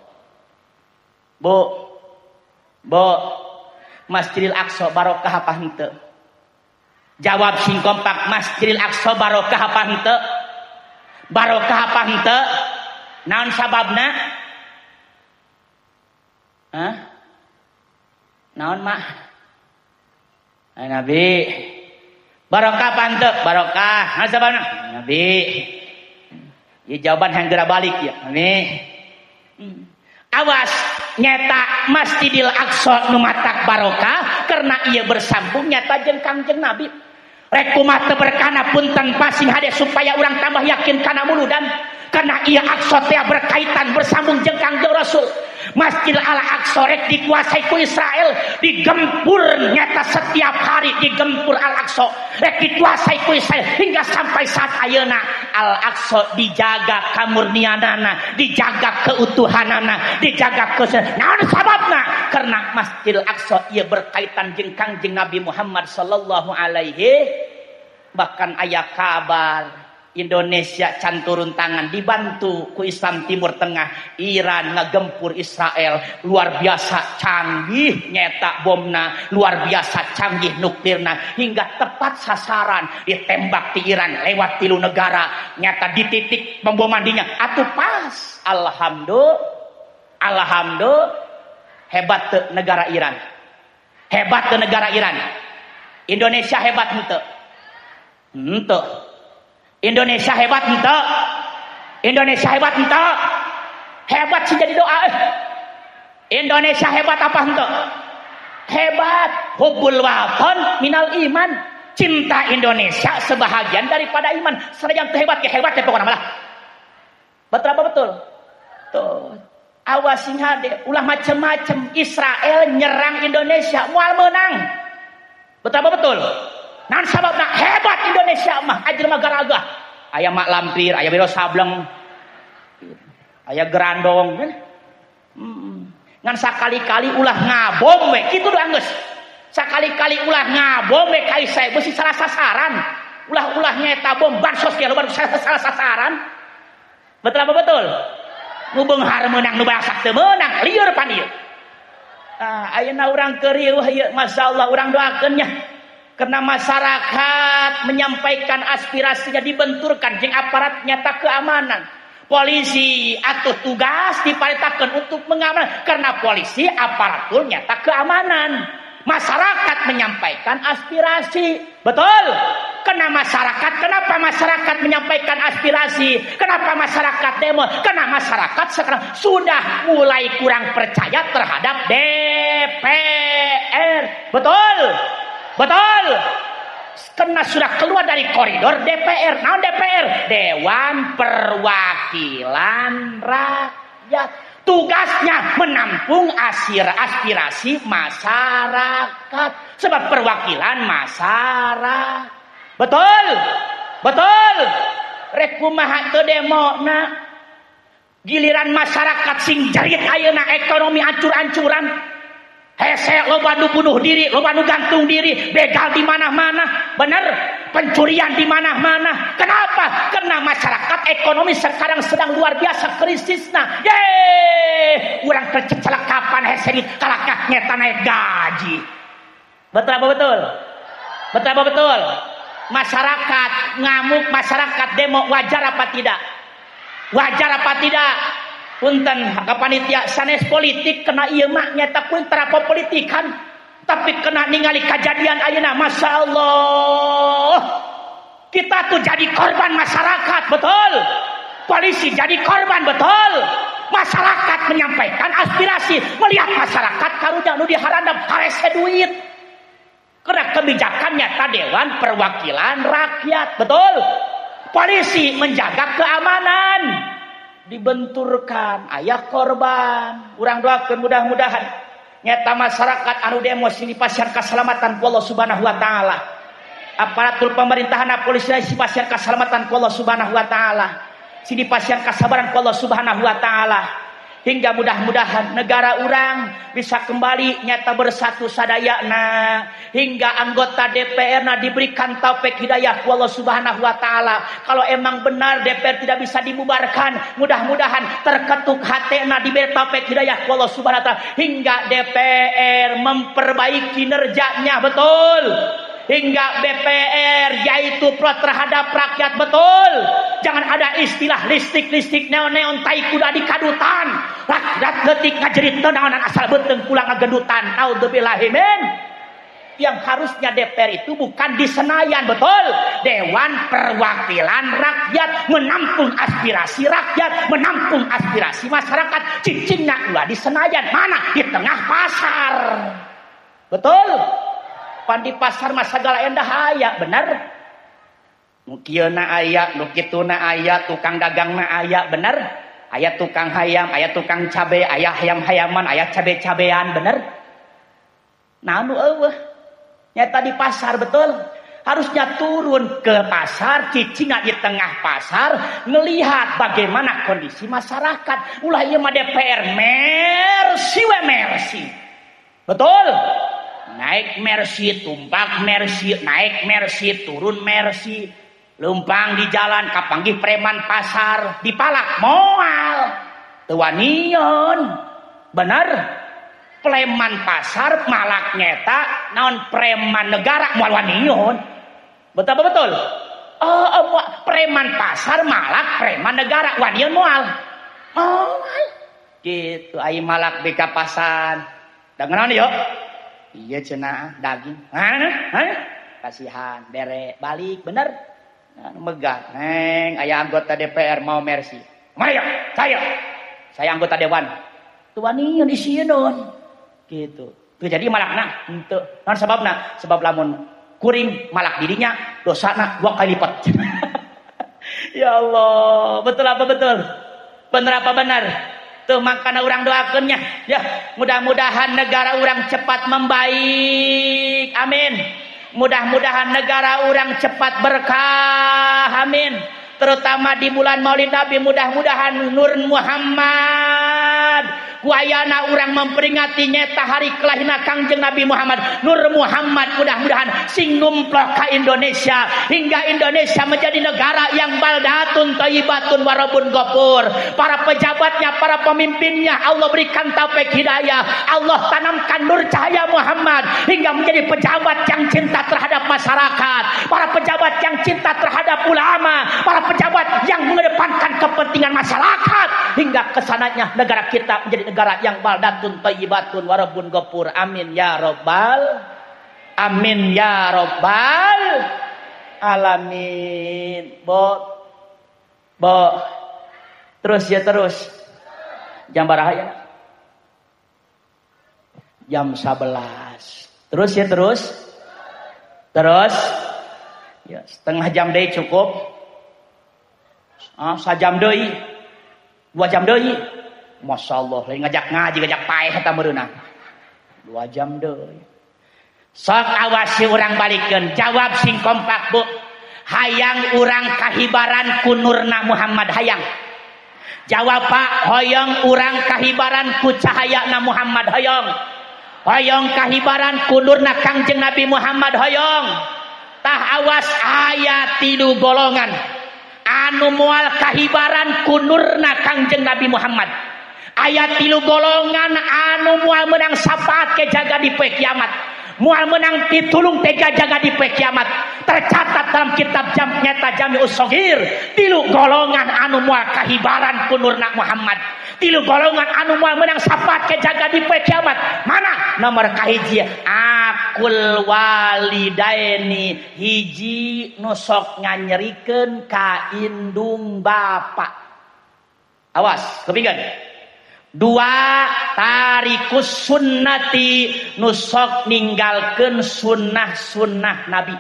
Bu, bu, Masjidil Aqsa barokah apa henteu? Jawab sing kompak, Masjidil Aqsa barokah apa henteu? Barokah apa henteu? Naon sababna? Hah? Naon mak? Nabi. Barokah panteu, barokah. Nah sabana? Nabi. Ya jawaban yang geura balik ya. Nabi. Awas nyata Masjidil Aqsa nu matak barokah karena ia bersambung nyata jeung Kangjeng Nabi. Rek kumaha teu berkana punten pasing hade supaya urang tambah yakin kana muludan karena ia Aqsa teh berkaitan bersambung jeung Kangjeng Rasul. Masjid Al-Aqsa rek dikuasai ku Israel, digempur nyata setiap hari digempur Al-Aqsa, rek dikuasai ku Israel hingga sampai saat ayeuna Al-Aqsa dijaga kamurnianana, dijaga keutuhanana, dijaga naon sababna? Karena Masjid Al-Aqsa ieu berkaitan jeung Kangjeng Nabi Muhammad sallallahu alaihi. Bahkan aya kabar Indonesia can turun tangan dibantu ku Islam Timur Tengah, Iran ngegempur Israel luar biasa canggih nyetak bomna, luar biasa canggih nuklirna hingga tepat sasaran ditembak di Iran lewat 3 negara nyata di titik pemboman dinya atuh pas. Alhamdulillah, alhamdulillah, hebat teu negara Iran, hebat teu negara Iran. Indonesia hebat henteu? Henteu. Indonesia hebat henteu? Indonesia hebat henteu? Hebat sih jadi doa. Indonesia hebat apa henteu? Hebat. Hubbul wathon minal iman. Cinta Indonesia sebahagian daripada iman. Senajan teu hebat ke hebat teh pokona malah. Betul apa betul? Tuh. Awas sing hade ulah macem-macem. Israel nyerang Indonesia moal meunang. Betul apa betul? Nan sababna hebat Indonesia mah ajer mah garagah. Aya mak lampir, aya biro sableng. Aya gerandong kan. Ngan sakali-kali ulah ngabom we, kitu doang geus. Sakali-kali ulah ngabom we ka Israel beusi salah sasaran. Ulah-ulah nyeta bom bansos ge loba salah sasaran. Betul apa betul? Nu beunghar meunang nu barasak teu meunang, lieur pan ieu. Ah, ayeuna urang keur rieuh ieu, masyaallah urang doakeun nya. Karena masyarakat menyampaikan aspirasinya dibenturkan jeung aparat nyata keamanan. Polisi atau tugas diperintahkan untuk mengamankan karena polisi aparatur nyata keamanan. Masyarakat menyampaikan aspirasi. Betul? Karena masyarakat, kenapa masyarakat menyampaikan aspirasi? Kenapa masyarakat demo? Karena masyarakat sekarang sudah mulai kurang percaya terhadap DPR. Betul? Betul? Karena sudah keluar dari koridor DPR. Nah, DPR, Dewan Perwakilan Rakyat. Tugasnya menampung aspirasi masyarakat. Sebab perwakilan masyarakat. Betul? Betul? Rek kumaha teu demona? Giliran masyarakat sing jerit ayeuna ekonomi ancur-ancuran. Hese loba nu bunuh diri, loba nu gantung diri, begal di mana-mana, bener, pencurian di mana-mana. Kenapa? Karena masyarakat ekonomi sekarang sedang luar biasa krisisna. Yeay, urang tercecelak kapan hese di kalakah nyeta naik gaji. Betul apa betul? Betul apa betul? Masyarakat ngamuk, masyarakat demo, wajar apa tidak? Wajar apa tidak? Punten ka panitia sanes politik kena ieu mah nyata pun terapo politikan tapi kena ningali kejadian ayeuna masyaallah kita tuh jadi korban masyarakat, betul? Polisi jadi korban, betul? Masyarakat menyampaikan aspirasi, melihat masyarakat karunya nu diharandap harese duit karena kebijakan nyata Dewan Perwakilan Rakyat, betul? Polisi menjaga keamanan dibenturkan ayah korban. Urang doakeun mudah-mudahan nyata masyarakat anu demo sing dipasihan kasalamatan ku Allah Subhanahu wa taala. Aparatur pemerintahan polisi dipasihan kasalamatan ku Allah Subhanahu wa taala. Sing dipasihan kasabaran ku Allah Subhanahu wa taala. Hingga mudah-mudahan negara urang bisa kembali nyata bersatu sadayana. Hingga anggota DPR na diberikan taufik hidayah ku Allah Subhanahu wa taala. Kalau emang benar DPR tidak bisa dibubarkan, mudah-mudahan terketuk hatena diberi taufik hidayah ku Allah Subhanahu wa taala hingga DPR memperbaiki kinerjanya, betul. Hingga BPR yaitu pro terhadap rakyat, betul. Jangan ada istilah listrik-listrik neon-neon tai kuda di kadutan. Rakyat leutik ngajerit teu naonan asal beuteung pulang ngagendutan. Naudzubillahi min. Yang harusnya DPR itu bukan di Senayan, betul? Dewan Perwakilan Rakyat menampung aspirasi rakyat, menampung aspirasi masyarakat. Cicingna ulah di Senayan, mana? Di tengah pasar. Betul? Pan di pasar mah sagala endah aya, bener? Nu kieuna aya, nu kituna aya, tukang dagangna aya, bener? Aya tukang hayam, aya tukang cabe, aya hayam-hayaman, aya cabe-cabean, bener? Nah, nu eueuh. Nyata di pasar, betul? Harusnya turun ke pasar, cicing di tengah pasar, ngelihat bagaimana kondisi masyarakat. Ulah ieu mah DPR mercy we mercy. Betul? Naik mercy, tumpak mercy, naik mercy, turun mercy. Leumpang di jalan kapanggih preman pasar, dipalak moal. Teu wanion. Bener? Preman pasar malak nyeta naon preman negara moal wanion. Betul apa betul? Oh, preman pasar malak preman negara wanion moal. Moal. Gitu ai malak di kapasan. Dangan naon yuk? Iya cenah daging. Hah? Hah? Kasihan bere balik bener. Megah. Neng aya anggota DPR mau mercy. Mana yuk? Saya anggota dewan. Tuh wanion isieun. Gitu. Tuh jadi malakna henteu. Naon sababna? Sebab lamun kuring malak dirinya dosana 2 kali lipat. Ya Allah, betul apa betul? Bener apa benar? Tuh makana urang doakeun nya. Ya, mudah-mudahan negara urang cepat membaik. Amin. Mudah-mudahan negara urang cepat berkah. Amin. Terutama di bulan Maulid Nabi, mudah-mudahan Nur Muhammad. Kuayana urang memperingati nyeta hari kelahiran Kangjeng Nabi Muhammad. Nur Muhammad mudah-mudahan sing numplok ka Indonesia hingga Indonesia menjadi negara yang baldatun thayyibatun warabun ghafur. Para pejabatnya, para pemimpinnya Allah berikan taufik hidayah. Allah tanamkan nur cahaya Muhammad hingga menjadi pejabat yang cinta terhadap masyarakat, para pejabat yang cinta terhadap ulama, para pejabat yang mengedepankan kepentingan masyarakat hingga kesananya negara kita menjadi negara yang baldatun thayyibatun warabun ghafur. Amin ya robbal, amin ya robbal alamin. Bo, bo, terus ya terus. Jam baraha ya? Jam 11. Terus ya terus, terus. Ya, setengah jam deui cukup. Ah, sajam deui, 2 jam deui. Masya Allah, lagi ngajak ngaji, ngajak paeh eta meureunna. 2 jam deui. Sok awasi urang balikeun, jawab sing kompak Bu. Hayang urang kahibaran ku nurna Muhammad hayang. Jawab Pak, hoyong urang kahibaran ku cahayana Muhammad hoyong. Hoyong kahibaran ku nurna Kangjeng Nabi Muhammad hoyong. Tah awas aya 3 golongan anu moal kahibaran ku nurna Kangjeng Nabi Muhammad. Ayat 3 golongan anu moal menang syafaat ke jaga di poe kiamat. Moal menang pitulung tega jaga di poe kiamat. Tercatat dalam kitab jam nyata Jami'us Shaghir, 3 golongan anu moal kahibaran ku nurna Muhammad. 3 golongan anu moal menang syafaat ke jaga di poe kiamat. Mana? Nomor kahiji akul walidaini, hiji nu sok nganyerikeun ka indung bapa. Awas, kepingkeun. 2 tarikus sunnati, nusok ninggalkeun sunnah-sunnah Nabi.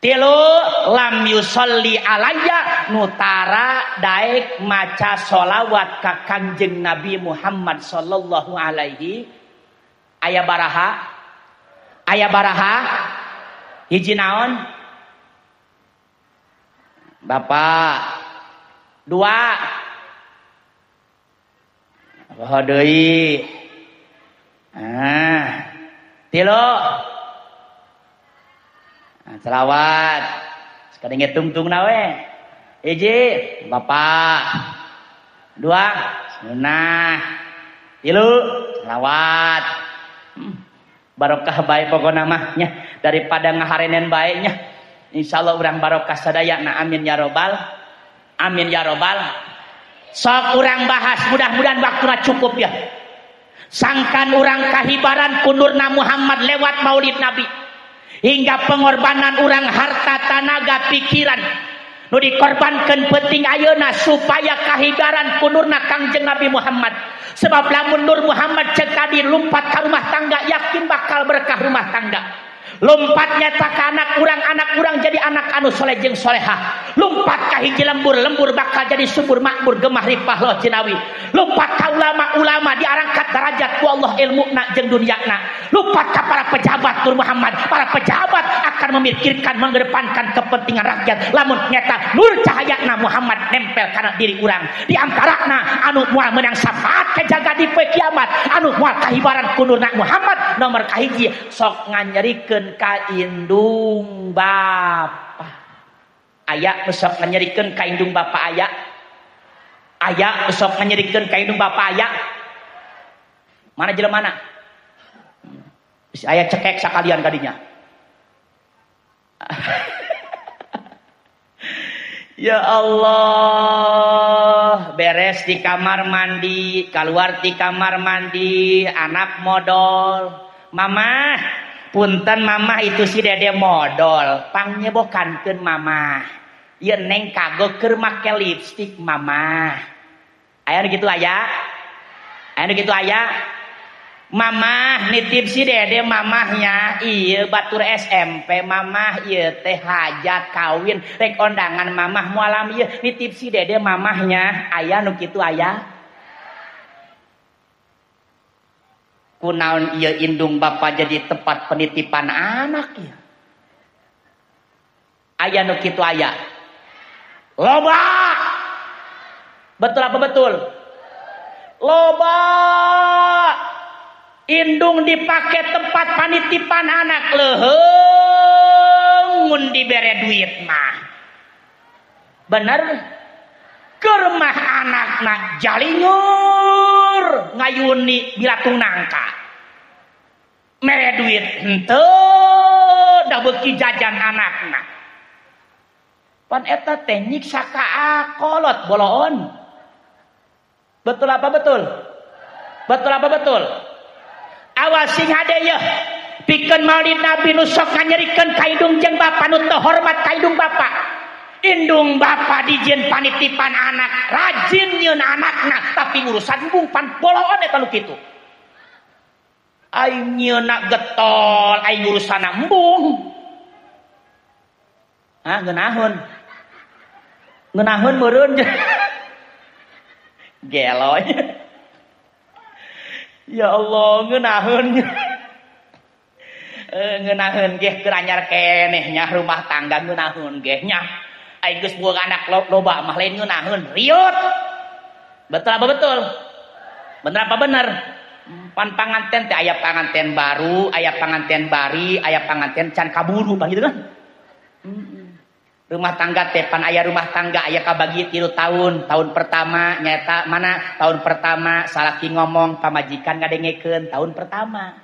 3 lam yusolli alayya, nutara daek maca solawat ka Kangjeng Nabi Muhammad sallallahu alaihi. Aya baraha, aya baraha, hiji naon? Bapak. 2 poho deui. Ah, 3. Nah, selawat. Sekali ngitung-tungna we. 1 bapak. 2 sunnah. 3 selawat. Barokah bae pokona mah nya, daripada ngaharenen bae nya. Insyaallah urang barokah sadaya. Nah, amin ya robbal. Amin ya robbal. Sok urang bahas, mudah-mudahan waktuna cukup ya. Sangkan urang kahibaran kunurna Muhammad lewat Maulid Nabi. Hingga pengorbanan urang harta, tanaga, pikiran nu dikorbankeun penting ayeuna supaya kahibaran kunurna Kangjeng Nabi Muhammad. Sebab lamun Nur Muhammad cek tadi lompat ka rumah tangga, yakin bakal berkah rumah tangga. Lompat nyata ka anak urang jadi anak anu soleh jeung solehah. Lompat ka hiji lembur, lembur bakal jadi subur makmur gemah ripah loh jinawi. Lompat ka ulama-ulama diarangkat derajat ku Allah ilmuna jeung dunyana. Lompat ka para pejabat Nur Muhammad, para pejabat akan memikirkan mengedepankan kepentingan rakyat. Lamun nyata nur cahayana Muhammad nempel kana diri urang. Di antarana anu moal meunang syafaat kajaga di poe kiamat, anu moal kahibaran ku nurna Muhammad nomor kahiji sok nganyerikeun ka indung bapa. Aya sok nganyerikeun ka indung bapa aya. Aya sok nganyerikeun ka indung bapa aya. Mana jelema mana? Aya cekek sakalian kadinya. Ya Allah, beres di kamar mandi, keluar di kamar mandi, anak modol. Mamah, punten mamah itu si dede modol, pangnyobokankeun mamah. Ieu neng kagok keur make lipstik mamah. Aya nu kitu aya? Aya nu kitu aya? Mamah nitip si dede mamahnya, ieu batur SMP mamah ieu teh hajat kawin rek ondangan mamah mualam ieu nitip si dede mamahnya. Aya nu kitu aya? Kunaon ieu indung bapa jadi tempat penitipan anak ya. Aya nu kitu aya. Loba. Betul apa betul? Loba. Indung dipake tempat panitipan anak leuheung mun dibere duit mah. Bener? Keur mah anakna jalingur ngayuni bilatung nangka. Mere duit henteu da beuki jajan anakna. Pan eta teh nyiksa ka akolot boloon. Betul apa betul? Betul apa betul? Awas sing hade yeuh. Pikeun Maulid Nabi nu sok nganyerikeun ka indung jeung bapa nu teu hormat ka indung bapa. Indung bapa dijieun panitipan anak, rajin nyeun anakna, tapi urusan embung pan boloon eta nu kitu. Aing nyeunna getol, aing urusanna embung. Ah, ngeunaheun. Ngeunaheun meureun. Gelo. Ya Allah, ngeunaheun. Ngeunaheun geh keur anyar keneh nya rumah tangga ngeunaheun geh nya. Aing geus boga anak loba mah lain ngeunaheun, riut. Betul apa betul? Bener apa bener? Pan panganten teh aya panganten baru, aya panganten bari, aya panganten can kaburu bang gitu kan. Rumah tangga teh pan aya rumah tangga aya kabagi 3 tahun. Tahun pertama nyata mana? Tahun pertama salaki ngomong pamajikan ngadengekeun tahun pertama.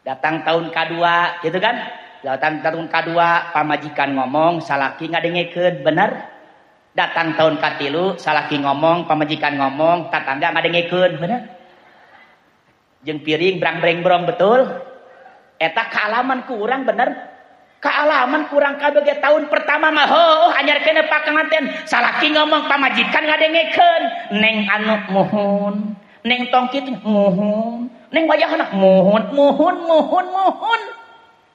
Datang tahun kedua gitu kan? Datang tahun kedua pamajikan ngomong salaki ngadengekeun, bener? Datang tahun katilu salaki ngomong pamajikan ngomong tatangga ngadengekeun, bener? Jeung piring brang-breng-brong betul? Eta kaalaman ku urang bener? Kaalaman kurang kabeh tahun pertama mah heuh anyar keneh pakanganten salaki ngomong pamajikan ngadengekeun, neng anu muhun, neng tong kitu muhun, neng wayahna muhun muhun muhun muhun.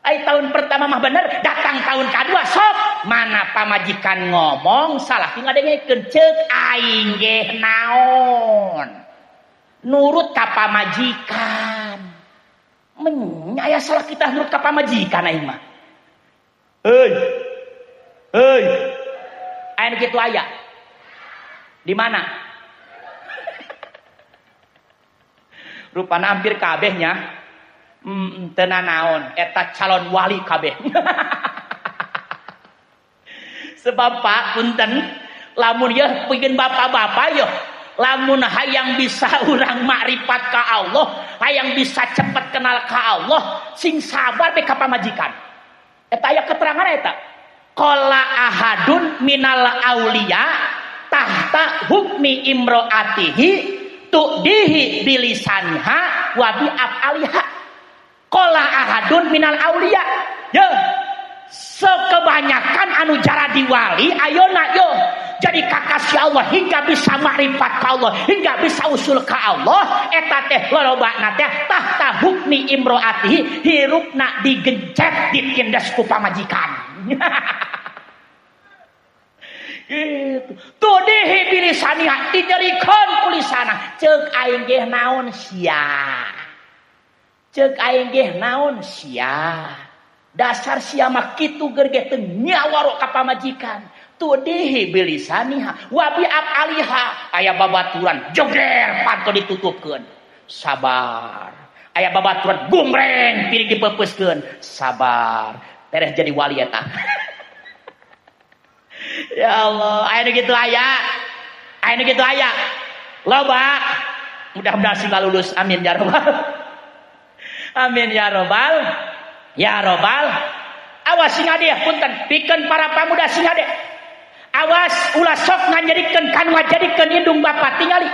Ai tahun pertama mah bener, datang tahun kedua sok mana pamajikan ngomong salaki ngadengekeun, ceuk aing ge naon nurut ka pamajikan. Aya salah kita nurut ka pamajikan aing mah. Hei, hei, aya kitu aya. Di mana? Rupana hampir kabehnya. Teu nanaon, eta calon wali kabeh. Sebab Pak punten, lamun yeuh pikeun bapak-bapak yeuh, lamun hayang bisa urang makrifat ka Allah, hayang bisa cepet kenal ka Allah, sing sabar be ka pamajikan. Eta aya keterangan eta. Qala ahadun minal auliya tah tahta hukmi imro'atihi tu'dihi bilisanha wa bi af'aliha. Qala ahadun minal auliya. Yo, sekebanyakan anu jaradi wali ayeuna yo jadi kakasih Allah hingga bisa makrifat ka Allah, hingga bisa usul ka Allah, eta teh lolobana teh tahta hukmi imro'atihi, hirupna digencet ditindas ku pamajikan. Gitu. Tudihi bilisaniha, dinyerikeun ku lisana. Ceuk aing ge naon sia. Ceuk aing ge naon sia. Dasar sia mah kitu geur ge teu nyawaro ka pamajikan. Tudihi bilisaniha wa bi af'aliha. Aya babaturan joger panto ditutupkeun. Sabar. Aya babaturan gumreng piring dipepeuskeun. Sabar. Tereh jadi wali eta. Ya Allah, aya nu kitu aya. Aya nu kitu aya. Loba. Mudah-mudahan sing lulus. Amin ya robbal. Amin ya robbal. Ya robbal. Awas sing ade punten, pikeun para pamuda sing ade. Awas ulah sok nganyerikeun kan ngajadikeun indung bapa tingali.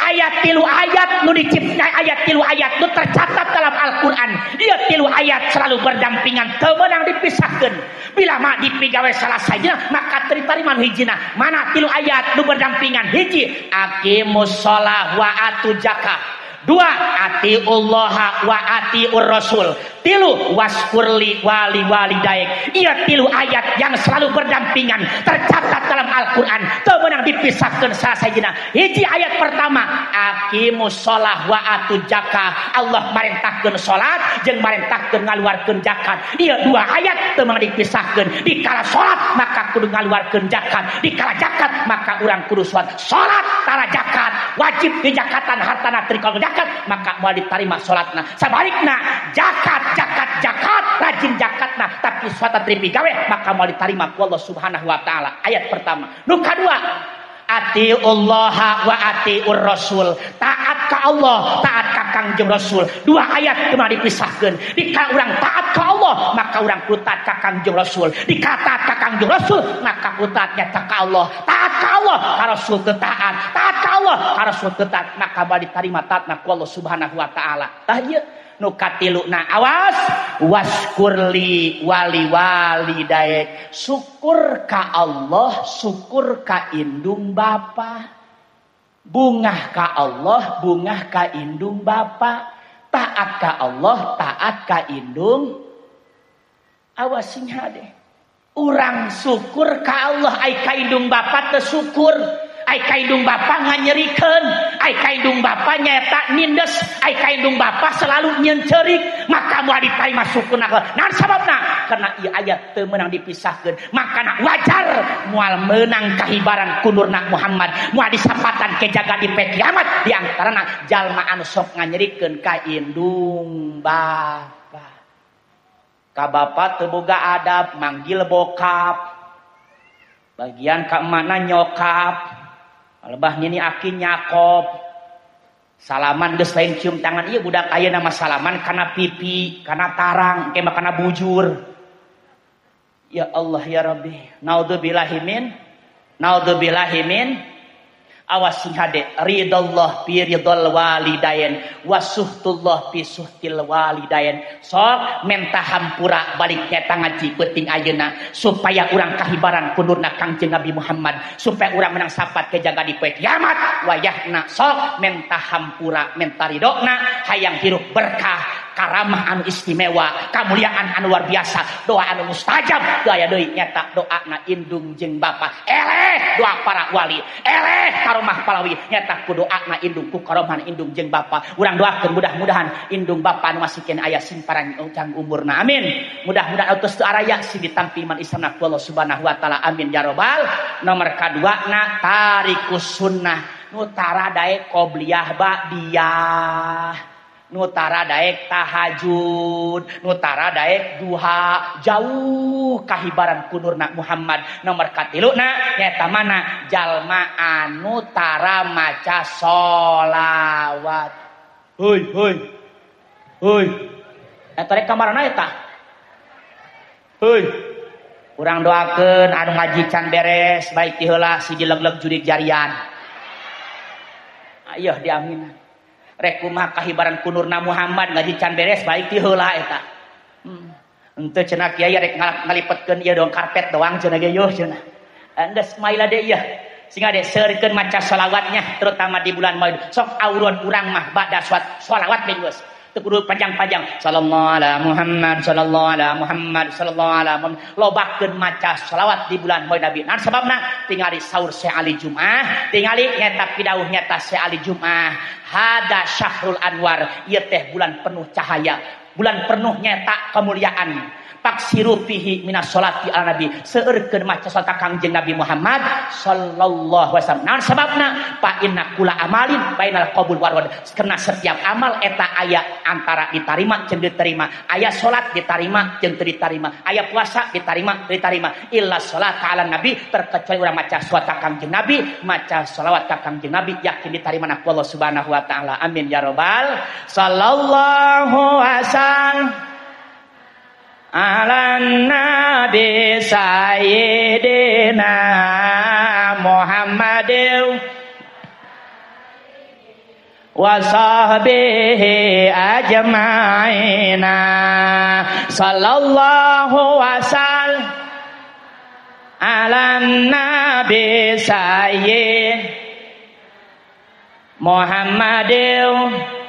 Ayat tilu ayat nu dicipta, ayat tilu ayat nu tercatat dalam Al-Qur'an. Ieu tilu ayat selalu berdampingan, teu meunang dipisahkeun. Bila mah dipigawe salah sajina maka tertarima nu hijina. Mana tilu ayat nu berdampingan? Hiji, aqimus shalah wa atu zakah. Dua, atiullaha wa atiur rasul. Tilu, waskurli wali walidaik. Ia tilu ayat yang selalu berdampingan tercatat dalam Al-Qur'an, teu meunang dipisahkeun salah sajina. Hiji ayat pertama, aqimus shalah wa atu zakah. Allah marentahkeun salat jeung marentahkeun ngaluarkeun zakat. Ieu dua ayat teu meunang dipisahkeun. Dikala salat maka kudu ngaluarkeun zakat, dikala zakat maka urang kudu salat. Salat tara zakat, wajib dijakatan hartana trikol zakat, maka moal diterima salatna. Sabalikna zakat zakat zakat, rajin zakatna tapi salat teu digawe maka moal diterima ku Allah Subhanahu wa taala. Ayat pertama. Nu kadua, atiullaha wa atiur rasul. Taat ka Allah, taat ka Kangjeng Rasul. Dua ayat kumaha dipisahkeun. Dika urang taat ka Allah, maka urang kudu taat ka Kangjeng Rasul. Dika taat ka Kangjeng Rasul, maka kudu taat nyata ka Allah. Taat ka Allah, ka Rasul teu taat. Taat ka Allah, ka Rasul teu taat, maka moal diterima taatna ku Allah Subhanahu wa taala. Tah ieu nu katiluna, awas waskurli wali walidaik. Syukur ka Allah, syukur ka indung bapa. Bungah ka Allah, bungah ka indung bapa. Taat ka Allah, taat ka indung. Awas sing hade. Urang syukur ka Allah, ai ka indung bapa teu syukur. Ai ka indung bapa nganyerikeun, ai ka indung bapa nyaeta nindes, ai ka indung bapa selalu nyeuncerik, maka moal diterima syukurna. Naon sababna? Karena ieu ayat teu meunang dipisahkeun. Makana wajar moal meunang kahibaran kunurna Muhammad, moal disapatan ke jaga di pe kiamat di antarana jalma anu sok nganyerikeun ka indung bapa. Ka bapa teu boga adab, manggil bokap. Bagian ka emakna nyokap. Lebah nini aki nyakop. Salaman geus lain cium tangan ieu budak ayeuna mah salaman kana pipi, kana tarang, engke mah kana bujur. Ya Allah ya Rabbi. Naudzubillahi min, naudzubillahi min. Awas sing hade, ridallah fi ridal walidain wasuhtullah fi suhtil walidain. Sok menta hampura balik nyata ngaji peuting ayeuna supaya urang kahibaran kunurna Kangjeng Nabi Muhammad, supaya urang menang sapat ke jaga di poe kiamat wayahna. Sok menta hampura, menta ridona, hayang hirup berkah, karamah anu istimewa, kamuliaan anu luar biasa, doa anu mustajab, doa deui nyata doana indung jeung bapa. Eleh doa para wali, eleh karomah palawi nyata ku doana indung, ku karoman indung jeung bapa. Urang doakeun mudah-mudahan indung bapa anu masih keneh aya sing paranjang umurna. Amin. Mudah-mudahan tos teu araya sing ditampi iman Islamna ku Allah Subhanahu wa taala. Amin ya robbal. Nomor kadua na tarikus sunnah, nu tara daek qobliyah ba'diyah, nu tara daek tahajud, nu tara daek duha, jauh kahibaran kunurna Muhammad. Nomor katiluna nyata mana jalma anu tara maca sholawat. Hoi hoi hoi, eta rek kamarana eta? Hoi, Urang doakeun anu ngaji can beres baik ti heula si dilegleg jurig jarian. Ayo diaminan. Rek kumaha kahibaran kunurna Muhammad ngaji can beres baik ti heula eta. Henteu cenah kiai rek ngalipetkeun ieu doang karpet doang cenah ge yeuh cenah. Geus maila deui ieu. Sing ade seurkeun maca sholawatnya terutama di bulan Maulid. Sok auron urang mah ba'da sholawat geus. Teu kudu panjang-panjang. Sallallahu ala Muhammad, sallallahu ala Muhammad, sallallahu ala Muhammad. Lobakeun maca sholawat di bulan Maulid Nabi. Nah sababna tingali saur Syekh Ali Jumat, tingali nyata pidauh nyata Syekh Ali Jumat. Hada syahrul anwar, ieu teh bulan penuh cahaya, bulan penuh nyata kemuliaan. Paksiru fihi minas sholati ala nabi, seueurkeun maca salat Kangjeng Nabi Muhammad sallallahu alaihi wasallam. Naon sababna? Fa inna kula amalin bainal qabul war rad. Karena setiap amal eta aya antara ditarima jeung diterima. Aya salat ditarima jeung teu ditarima. Aya puasa ditarima teu ditarima. Illa salat ala nabi, terkecuali urang maca salat Kangjeng Nabi, maca sholawat ka Kangjeng Nabi yakin ditarima ku Allah Subhanahu wa taala. Amin ya rabbal sallallahu wasallam ala nabi sayyidina Muhammadin wa sahbihi ajma'ina sallallahu wasallam ala nabi sayyid Muhammadin.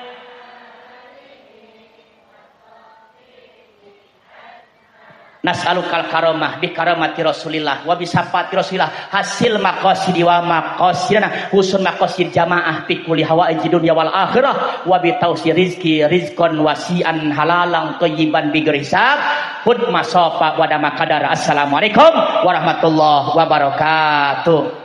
Nas'alukal karomah bi karamati Rasulillah wa bi syafaati Rasulillah hasil maqasidi wa maqasidana husun maqasid jamaah fi kulli hawaiji dunya wal akhirah wa bi tausi rizki rizqan wasi'an halalan thayyiban bi ghairi hisab hud masofa wa dama qadar. Assalamualaikum warahmatullahi wabarakatuh.